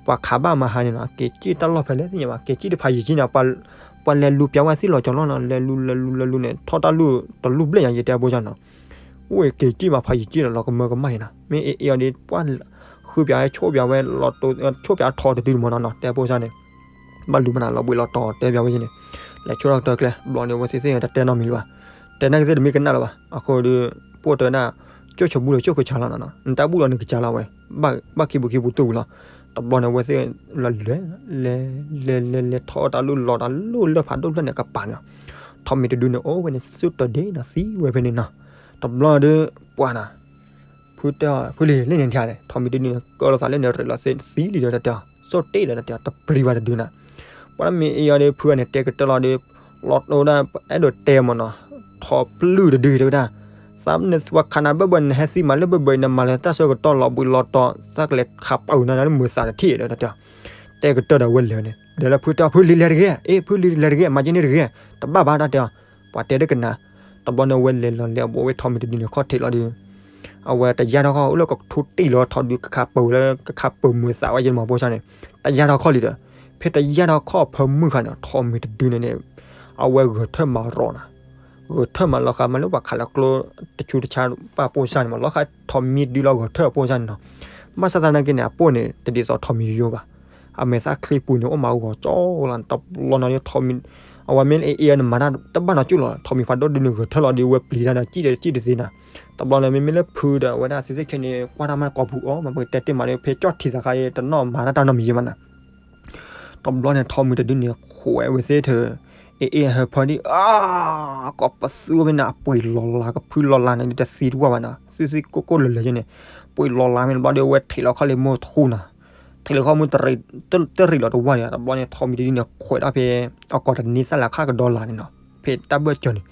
ပှၤခးဘၣ်မဟါန့ၣ်နီၤ, က့ၤစံၣ်တၢ်လီၢ်ဖဲလဲၣ်သ့ၣ်ညါဘၣ်, က့ၤစံၣ်တဖးယံၤကံၣ်န့ၣ်, ပှၤလဲၤလူၤပျးဝဲသွံၣ်လီၤကၠီၤလီၢ်နီၤ, လဲၤလူၤလဲၤလူၤလဲၤလူၤန့ၣ် ထီၣ်တၢ်လူၢ်တလူၢ်ဘျဲၣ်ညါ ယတဲဖိညါနီၤ. အိၣ်က့ၤစံၣ်မးဖးယံၤကံၣ်ဒီး လီၤကမၢကမၣ်အံၤနီၤ, မ့ၢ်အ့ၣ်အ့ၣ်အီၤဒီး ပှၤဃုပျးဝဲဆိပျးဝဲလီၤတိၤ, ဆိပျးထိးတဒုတမီၤနီၤနီၤ, တဲဖိညါန့ၣ် ဘၣ်လူၤမနုၤလီၤဘှံးလီၤတီၤတဲပျးဝဲယဲန့ၣ်, လဲၤဆိထီၣ်ကတၢၢ်ကျဲ ဘျီန့ၣ် အဝဲသ့ၣ်သ့ၣ်န့ၣ် တတဲနီတမံၤလၢၤဘၣ်, တဲနာ်က့သ့ၣ်တမ့ၢ်ကနၣ်လၢၤဘၣ်, အဃိဒီး ပှၤတဲဒၣ် ကၠိၣ်ဆိးဘူၣ်ဒီးကၠိၣ်ကဆးလီၤနီၤနီၤ, နတၢ်ဘူၣ်ဒီးနကဆးလီၤဝဲ, ဘၣ်ခံပူၤခံပူၤတူၢ်ဝံၤလီၤ. တဘျီန့ၣ် အဝဲသ့ၣ်လီၤလဲၤ, လဲၤလဲၤလဲၤလဲၤ ထီၣ်တၢ်လူၢ်လီၤတၢ်လူၢ်လၢဖးဒိၣ်ဖျၢၣ်န့ၣ် ကပၤန့ၣ်, ထိးမံၤတဒုန့ၣ် အိၣ်ဝဲန့ၣ် သုတဒ့နီၤ သံဝဲဖဲန့ၣ်နီၤ. တဘျီဒီး ပှၤနီၤ ဖုတဲအီၤ ဖုလံၤ လၢန့ၣ်ထံၣ်န့ၣ် ထိးမံၤတဒုန့ၣ် ကၢလီၤသးလၢန့ၣ် ရ့းလီၤသ့သံလံဒီးတၢ်တဲအီၤ စိၣ်တ့ၢ်ဒီးတၢ်တဲအီၤ တပျံၤဘၣ်တဒုနီၤ. ပှၤမ့ၢ်အ့ၣ်အီၤဒီး ဖုအန့ၣ် တဲကတၢၢ်လီၤဒီး လီၤတိၤဒၣ် အဲၣ်ဒိးတဲမ့ၢ်နီၤ ထိးပျုၢ်တဒုတဲဝဲဒၣ် သးနပှၤခးနၤဘၢၣ်ဘၢၣ် နဟဲသံမးလၢဘၢၣ်ဘၢၣ် နမၤလၢတၢ်ဆၢကတီၢ်လီၤဘှံးလီၤတီၤ သးကလဲၤခးပာ်နၤလၢမုာ်သးတထံၣ်ဒီးတၢ်တဲအီၤ. တဲကတၢၢ်ဒီးဝဲလဲၤန့ၣ် ဒီးလၢဖုတဲအီၤ ဖုလံၤလဲၤတဂ့ၤ အ့ၣ် ဖုလံၤလဲၤတဂ့ၤ မၤက့န့ၣ်တဂ့ၤ တဘၣ်ဘၣ်တၢ်တဲအီၤ. ပှၤတဲတကနၤ တဘျီန့ၣ် အဝဲလဲၤလီၤလဲၤအဘူးဝဲထိးမံၤတဒုန့ၣ် ခီၣ်ထံးလီၤဒီး အဝဲတယၢ်ထီၣ်ခီၣ် အိၣ်လၢကထူတံၢ်လီၤ ထိးဒုးကခးပၢၤလၢကခးပၢၤမုာ်သးဝဲယဲၢ်မၤဖိဆါန့ၣ် တယၢ်ထီၣ်ခီၣ်လံဒီး ဖဲတယၢ်ထီၣ်ခီၣ်ဖၢမုၢ်ခါန့ၣ် ထိးမံၤတဒုန့ၣ်န့ၣ် အဝဲဂဲၤထၢၣ်မၤရီၤနၤ ဂဲၤထၢၣ်မးလီၤဃာ်မးလၢပှၤခးလၢကျိတဆူတဆါဘၣ်ဖိဆါန့ၣ်မး လီၤဃာ်ထိးမံၤတဒုလီၤဂဲၤထၢၣ်အဖိဆါန့ၣ်နီၤ. ဘၣ်ဆၣ်သနာ်က့န့ၣ် အပိၢ်န့ၣ် တဒ်သိးထိးမံၤယိယိဘၣ်. အမဲာ်သၣ်ချံပူၤန့ၣ် အိၣ်မးဂီၤကၠီလီၤ တဘျီနီၤဒီး ထိးမံၤ အဝဲမ့ၢ်လၢအ့ၣ်အ့ၣ်န့ၣ်မၤတၢ်တဘၣ်နီတစူၣ်လီၤ ထိးမံၤဖးဒိၣ်ဒုန့ၣ်ဂဲၤထၢၣ်လီၤဒီး အဝဲပျံၤတၢ်ဒီး စံၣ်ဒီးစံၣ်တသ့နီၤ, တဘျီန့ၣ် မ့မ့ၢ်လၢဖုဒီး အဝဲဒၣ်သုသ့ၣ်ခဲန့ၣ် ကွၢ်တၢ်မးကိာ်ပူၤအီၤ မ့ၢ်ပကတဲတ့ၢ်မးဒီး ဖဲကၠီၣ်ထံသးခါအံၤ တနီၣ်မၤတၢ်တၢ်နီတမံၤယဲၢ်ဘၣ်နီၤ တဘျီန့ၣ် ထိးမံၤတဒုန့ၣ် ခွဲးဝဲသ့ၣ်ထဲ အ့ၣ်အ့ၣ်ဟၢဖၢဒံး အါ ကိးပသူဖဲန့ၣ် အပှ့ၤလီၤလး ကဖုလီၤလးန့ၣ် တသံတဝၢ်ဘၣ်နီၤ သုသ့ၣ်ကိၢ်ကိၢ်လၢၤလၢၤယဲၢ်န့ၣ် ပှ့ၤလီၤလးမ့ၢ်တဘျီဒီး အဝဲထံးလီၤခီၣ်လံာ်မိၢ်ထူနီၤ ထံးလီၤခီၣ်မူ တရံးလီၤတဝၢ်န့ၣ် တဘျီန့ၣ် ထိးမံၤတဒုန့ၣ် ခွဲးထီၣ်ဖဲ အကိးတနံၤသၣ်လၢခါကဒီလးန့ၣ်နီၤ ဖဲတၢ်ဘၢၣ်စၢၤန့ၣ်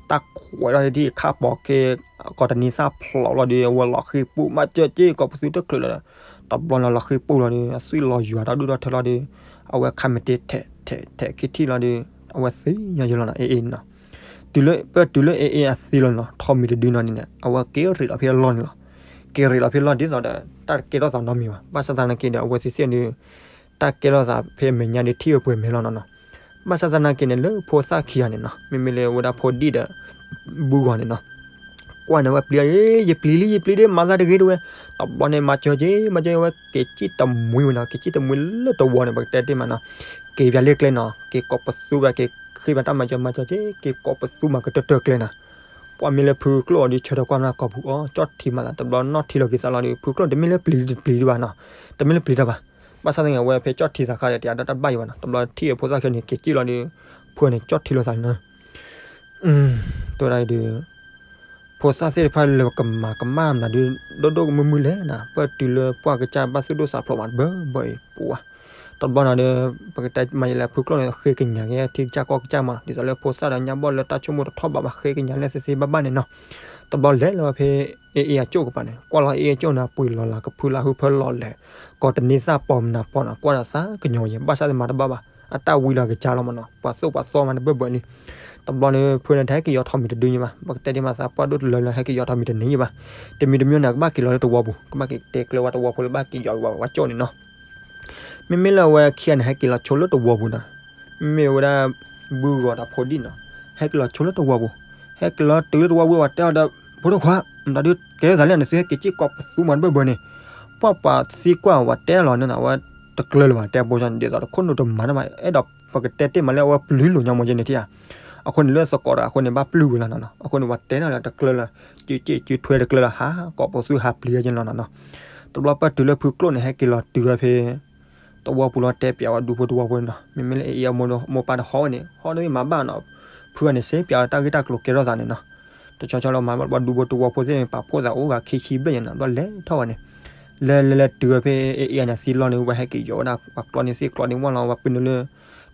တၢ်ခွဲးထီၣ်ဒ်ခါပိာ်က့ အကိးတနံၤသၣ်ဖျိးလီၤဒီး အဝဲလီၤဃ့ပူၤ မၤစၢၤက့ ကိးပသူတချုးလီၤ တဘျီန့ၣ်လီၤဃ့ပူၤလီၤဒီး အသွံၣ်လီၤယွၤဒီးဒူၣ်ဒီထၢလီၤဒီး အဝဲခးမ့ၢ်တ့ထဲးထဲးထဲးခံထံၣ်လီၤဒီး အဝဲသ့ၣ်ညါယဲၢ်လီၤနီၤ အ့ၣ်အ့ၣ်န့ၣ်နီၤ တုၤလၢ ပတုၤလၢအ့ၣ်အ့ၣ်အသံလီၤနီၤ ထိးမံၤတဒုနီၤန့ၣ် အဝဲက့ၤရ့းလီၤဖဲအလီၢ်န့ၣ်လီၤ က့ၤရ့းလီၤဖဲအလီၢ်ဒ်သိးဒီး တၢ်တကဲထီၣ်သးနီတမံၤဘၣ် ဘၣ်ဆၣ်သနာ်က့ဒီး အဝဲသ့ၣ်သ့ၣ်န့ၣ် တၢ်ကဲထီၣ်သးဖဲအမဲာ်ညါဒီးထံၣ်ဝဲပှဲၤမဲာ်လီၤနီၤနီၤ ဘၣ်ဆၣ်သနာ်က့န့ၣ် လၢဖိသၣ်ခံဂၤန့ၣ်နီၤ မ့မ့ၢ်လၢဝဲဒၣ်ဖိဒံၣ်ဒီး ဘုဂီၤန့ၣ်နီၤ ကွၢ်န့ၣ်ဝဲပျံၤ ယပျံၤလံ ယပျံၤလံ မၤသးတဂ့ၤတဝဲ တဘျီန့ၣ် မၤစၢၤက့ မၤစၢၤဝဲ က့ၤစံၣ်တမှံဝဲနီၤ က့ၤစံၣ်တမှံလၢတဝီန့ၣ် ပကတဲတ့ၢ်မးနီၤ က့ၤပၠးလ့ၣ်ကျဲနီၤ က့ၤကိးပသူဝဲ က့ၤဃ့ပၠးတၢ်မၤစၢၤ မၤစၢၤက့ က့ၤကိးပသူမၤကတၢၢ်တၢၢ်ကျဲနီၤ ပှၤမ့ၢ်လၢဖုကျိၣ်အီၤဒီး ဆၢထၢၣ်ကွၢ်မးကိာ်ပူၤအီၤ ကၠီၣ်ထံမးသး တဘျီနီၣ်ထံလီၤက့ၤသးလီၤဒီး ဖုကျိၣ်တမ့ၢ်လၢပျံၤတပျံၤဒံးဘၣ်နီၤ တမ့ၢ်လၢပျံၤတၢ်ဘၣ် ဘၣ်ဆၣ်သနာ်က့ အဝဲဖဲကၠီၣ်ထံသးခါဒီး တယၤဒီးတၢ်တဘၣ်အံၤဘၣ်နီၤ တဘျီထံၣ်အဖိသၣ်ခဲန့ၣ် က့ၤစံၣ်လီၤဒီး ဖုန့ၣ်ကၠီၣ်ထံလီၤသးန့ၣ်နီၤ တဲဝဲဒၣ်အံၤဒီး ဖိသၣ်သ့ၣ်တဖၣ်လၢကမၤကမၣ်မနုၤဒုး ဒိၣ်ဒိၣ်ကမုၢ်မုၢ်လဲၣ်နီၤ ပတုၤလၢပှၢ်ကစၢ်ဘၣ်သူၣ်ဒိၣ်သးဖျိးမးတဘၢဘၢအံၤပူၤဘၣ် တဘျီနီၤဒီး ပကတဲမးယဲလဲၣ် ဖုကျိၣ်န့ၣ် ဃ့ကညးက့ၤထံကစၢ်ကီၢ်ကစၢ်မးနီၤ ဒ်သိးလၢဖိသၣ်ဒီးညါဘီၣ်လၢတၢ်ဆိကမိၣ်တထီၣ်ဘးဘၣ် ဃ့ကညးလၢသ့သ့ဘၣ်ဘၣ်န့ၣ်နီၤ တဘျီလဲၤလီၤဖဲ အ့ၣ်အ့ၣ်အကၠိၣ်ကပၤန့ၣ် ကွၢ်လီၤအ့ၣ်အကၠိၣ်န့ၣ် ပှ့ၤလီၤလး ကဖုလၢဟၢဖၢလီၤလဲၤ ကိးတနံၤသၣ်ပိာ်မနၤပိာ်နီၤ ကွၢ်ဒီးသးကညီၤယဲၢ် ဘၣ်ဆၣ်သ့ၣ်မၤတဘၣ်ဘၣ် အတၢ်ဝံလီၤကစၢ်လီၤမးနီၤ ပှၤသိၣ်ပှၤသီမးတဘၢဘၢလံ တဘျီန့ၣ် ဖုန့ၣ်တဟဲက့ၤယီၤထိးမံၤတဒုညါဘၣ် ပကတဲဒ်မးသး ပှၢ်ဒိၣ်တလၢလၢဟဲက့ၤယီၤထိးမံၤတန့ၢ်ညါဘၣ် တမံၤတမံၤန့ၣ် ကဘၣ်က့ၤလီၤလၢတဝီပူၤ ကဘၣ်က့ၤတဲကျၢၤဝဲတဝီဖိလၢဘၣ်က့ၤယီၤဝဲကၠိၣ်န့ၣ်နီၤ မ့မ့ၢ်လၢအဝဲခံဂၤန့ၣ် ဟဲက့ၤလီၤဆိလၢတဝီပူၤနီၤ မ့မ့ၢ်ဝဲဒၣ် ဘုဂီၤဒီးဖိဒံၣ်နီၤ ဟဲက့ၤလီၤဆိလၢတဝီပူၤ ဟဲက့ၤလီၤတုၤလၢတဝီပူၤ ပှၤတဲအီၤဒီး ဖိဒိၣ်ခွါ မတၤဒုးကဲထီၣ်သးလဲၣ် နသုဟဲက့ၤစံၣ်ကိးပသူမးတဘၢဘၢန့ၣ် ပှၢ်ပှၤသံကွၢ်ဝဲတဲလီၤန့ၣ်နီၤ အဝဲတကျၢၤလၢၤဘၣ် တဲဖိဆါန့ၣ် ဒ်သိးတခိၣ်နူာ်တမၤတၢ်ဘၣ် အဲၣ်ဒိးပကတဲတ့ၢ်မးလၢအဝဲပျုၤလိာ်ညီမးယဲၢ်န့ၣ်ထံၣ်ဧါ အဃိန့ၣ်လၢသကိးဒီးအဃိန့ၣ် ဘၣ်ပျုၤဝံၤလီၤနီၤ အဃိန့ၣ် ပှၤတဲလီၤလၢတကျၢၤလၢၤ စုစုစုထွဲတကျၢၤလၢၤ ဟးကိးပသူဟးပျံၤဝဲယဲၢ်လီၤနီၤ တဘျီပၢ်တုၤလၢဖုကျိၣ်န့ၣ် ဟဲက့ၤလီၤတုၤဝဲဖဲ တဝီပူၤလီၤ တဲပျးဝဲဒူဖိတဝီဖိန့ၣ်နီၤ မ့မ့ၢ်လၢအ့ၣ်အမိၢ်ဒီး မိၢ်ပၢ်တဟီၣ်ဝဲန့ၣ် ဟီၣ်ဒ်မၤဘၣ်နီၤ ဖုဂၤန့ၣ် စ့ပျးဝဲတၢ်ဂ့ၢ်တၢ်ကျိၤကဲထီၣ်သးန့ၣ်နီၤ တဆီဆီလီၤမၤဘၣ် ပှၤဒူဖိတဝီဖိသ့ၣ်န့ၣ် ပာ်ဖှိၣ်သးအိၣ်ဂၤခံဆံဘျဲၣ်ညါနီၤ ဘျီလဲၤထီၣ်ဝဲန့ၣ် လဲၤလဲၤလဲၤတုၤဝဲဖဲအ့ၣ်အ့ၣ်န့ၣ် သံလီၤန့ၣ် ပှၤဟဲက့ၤယီၤဝဲဒၣ် ပှၤကျီန့ၢ်သ့ၣ်ကျီန့ၢ်ဝၣ်လီၤ ပှၤပၢနုာ်လၢ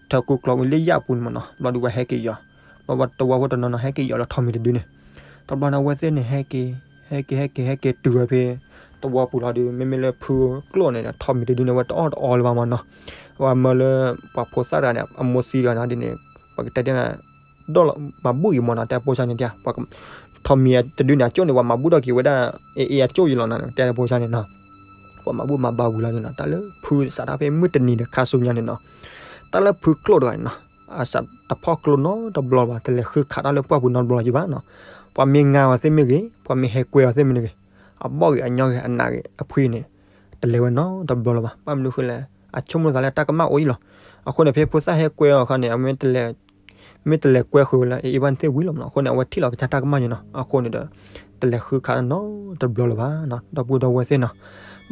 ထၢကူကျီဝံၤလၢယၣ်ပူၤန့ၣ်မးနီၤ ဘျီဒုးပှၤဟဲက့ၤယီၤ ဘျီပှၤတဝီဖိတနီၤနီၤ ဟဲက့ၤယီၤလၢထိးမံၤတဒုန့ၣ် တဘျီန့ၣ် အဝဲသ့ၣ်န့ၣ် ဟဲက့ၤ ဟဲက့ၤ ဟဲက့ၤ ဟဲက့ၤတုၤဝဲဖဲ တဝီပူၤလီၤဒီး မ့မ့ၢ်လၢဖုကျိၣ်န့ၣ် ထိးမံၤတဒုန့ၣ် အဝဲတအီၣ်တအီလၢၤဘၣ်မးနီၤ အဝဲမၢလၢ ပှၤဖိသၣ်တဂၤန့ၣ် အမိၢ်သံတဂၤန့ၣ်ဒ်န့ၣ် ပကတဲတ့ၢ် ဒိၣ်လီၤမၤဘူၣ်အံၤမးနီၤ တဲဖိဆါန့ၣ်တၢ် ထိးမံၤတဒုန့ၣ် အကၠိၣ်န့ၣ် ပှၤမၤဘူၣ်ထီၣ်က့ၤဝဲဒၣ် အ့ၣ်အ့ၣ်အကၠိၣ်အံၤလီၤနီၤ တဲဖိဆါန့ၣ်နီၤ ပှၤမၤဘူၣ်မၤဘါဝံၤလီၤန့ၣ်နီၤ တၢ်လၢဖုစးထီၣ်ဖဲမုၢ်တနံၤဒီးခါဆူညါန့ၣ်နီၤ တၢ်လၢဖုကျိၣ်တဂၤန့ၣ်နီၤ အစးတဖီၣ်ကျိနီတဘျီဘၣ် တလဲၤဃုခးတၢ်လၢပှၢ်ပူၤနီတဘျီလၢၤဘၣ်နီၤ ပှၤမ့ၢ်ငါအီၤသ့ၣ်မ့ၢ်ဂ့ၤ ပှၤမ့ၢ်ဟဲကွဲအီၤသ့ၣ်မ့ၢ်ဂ့ၤ အဘီၣ်ဂ့ၤ အညီဂ့ၤ အနးဂ့ၤ အဖှံန့ၣ် တလဲၤဝဲနီတဘျီလၢၤဘၣ် ဘၣ်မနုၤဃိလဲၣ် အဆိကမိၣ်သးလၢတၢ်ကမၣ်အိၣ်အံၤလီၤ အဃိန့ၣ် ဖဲဖိသၣ်ဟဲကွဲအီၤအခါန့ၣ် အမ့ၢ် မ့ၢ်တလဲၤကွဲဃုာ်လၢအ့ၣ်အ့ၣ်ဘၣ်န့ၣ်သ့ၣ်ဝံၤလီၤမးနီၤ အဃိန့ၣ် အဝဲထံၣ်လီၤကစၢ်တၢ်ကမၣ်ယဲၢ်နီၤ အဃိန့ၣ်ဒီး တလဲၤဃုခးနီတဘျီလၢၤဘၣ် ဒီပုၢ်ဒီဝဲၢ်သ့ၣ်နီၤ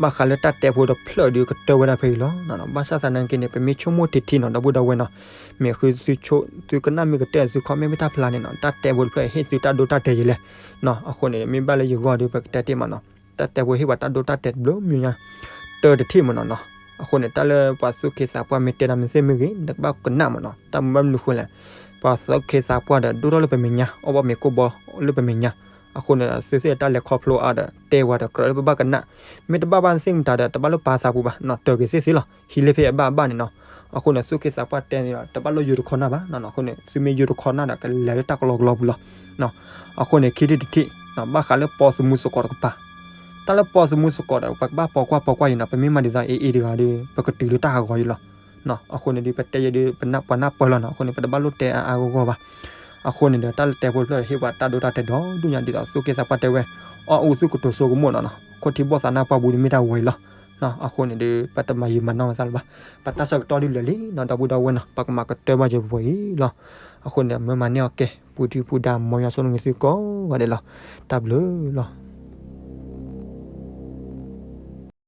ဘၣ်ဃးလၢတၢ်တဲဖိတဖျၢၣ်ဒုးကတၢၢ်ဝဲဒၣ်ဖဲအံၤလီၤ ဘၣ်ဆၣ်သနာ်က့န့ၣ် ပမ့ၢ်ဆိကမိၣ်ထံထံနီၤ ဒီပုၢ်ဒီဝဲၢ်နီၤ မ့ၢ်ဃုသုဆိ သုကနၣ်မ့ၢ်ကတၢၢ်သု comment မ့ၢ်တၢ်ဖျါန့ၣ်နီၤ တၢ်တဲဖိတဖျၢၣ်ဟ့ၣ်သုတၢ်ဒိတၢ်တဲာ်ယဲၢ်လဲၣ် အဃိန့ၣ် မ့ၢ်ဘၣ်လၢယဂီၢ်ဒီး ပကတဲတ့ၢ်မးနီၤ တၢ်တဲဖိဟ့ၣ်ပှၤတၢ်ဒိတၢ်တဲာ်တဘျုးမံၤညါ တၢတထံၣ်မးနီၤနီၤ အဃိန့ၣ် တၢ်လၢပှၤသူၣ်က့သးပှၢ်မ့ၢ်တဲတၢ်မ့ၢ်သ့ၣ်မ့ၢ်ဂ့ၤ နကဘၣ်ကနၣ်မးနီၤ တၢ်မ့ၢ်ဘၣ်မနုၤဃိလဲၣ် ပှၤသူၣ်က့သးပှၢ်ဒီး ဒိၣ်ထီၣ်လၢပမဲာ်ညါ အီၣ်ဘၣ်မ့ၤကိၢ်ဘီလၢပမဲာ်ညါ အဃိန့ၣ်ဒီး သုသ့ၣ်တၢ်လဲၤခီဖျိအါဒီး တဲဝဲဒီးကြၢးလၢပဘၣ်ကနၣ် မ့ၢ်တဘၣ်ဘၣ်သ့ၣ်မတၤဒီး တဘၣ်လိၣ်ပာ်သးပူၤဘၣ်နီၤ တၢၤက့ၤသ့ၣ်သ့လီၤ ဟံးလၢဖဲအဘၣ်အဘၣ်န့ၣ်နီၤ အဃိန့ၣ် သူၣ်က့သးပှၢ်တဲန့ၣ်ဒီး တဘၣ်လိၣ်ယိၤတခီနၢ်ဘၣ်နီၤ အဃိန့ၣ် သုမ့ၢ်ယိၤတခီနၢ်ဒီး ကလဲၤလၢတၢ်ကလီကလီပူၤလီၤ အဃိန့ၣ် ခံထံၣ်တထံၣ် ဘၣ်ဃးလၢပိာ်သမူသကိးတကပၤ တၢ်လၢပိာ်သမူသကိးဒီး ပကဘၣ်ပိာ်ကွၢ်ပိာ်ကွၢ်ယံၤနီၤ ပမ့ၢ်မၤဒ်သိးအ့ၣ်အ့ၣ်တဂၤဒီး ပကတုၤလၢတၢ်ဟးဂီၤယံၤလီၤ အဃိန့ၣ်ဒီး ပတဲယဲဒုး ပနၢ်ပၢၢ်လီၤနီၤ အဃိန့ၣ် ပတဘၣ်လိၣ်တဲအါအါဂီၢ်ဂီၢ်ဘၣ် အဃိန့ၣ်ဒီး တၢ်လၢတဲဖိတဖျၢၣ်ဟ့ၣ်ပှၤတၢ်ဒိတၢ်တဲာ်ဒီဒူၣ်ညါဒ်သိး သူၣ်က့သးပှၢ်တဲဝဲ အီၣ်အူသူၣ်ကတိၤစိကမိၣ်နီၤနီၤ ခိၣ်ထံဘီၣ်သးနၢ်ပှၢ်ပူၤဒီးမ့ၢ်တၢ်ဂီၤအံၤလီၤ အဃိန့ၣ်ဒီး ပတမၤယံာ်မၤနီၢ်သးလၢၤဘၣ်. ပတၢ်ဆၢကတီၢ်ဒုးလၢာ်လံနီၤ ဒီပုၢ်ဒီဝဲၢ်နီၤ, ပကမၤကတၢၢ်ဘၣ်ယဲပဝဲအံၤလီၤ. အဃိန့ၣ် မၢမၤန့ၢ်အီၤကဲ ပူၤဒုပူၤဒါ မ်ယွၤဆိၣ်ဂ့ၤသုကိးဂၤဒဲးလီၤ. တၢ်ဘျုးလီၤ.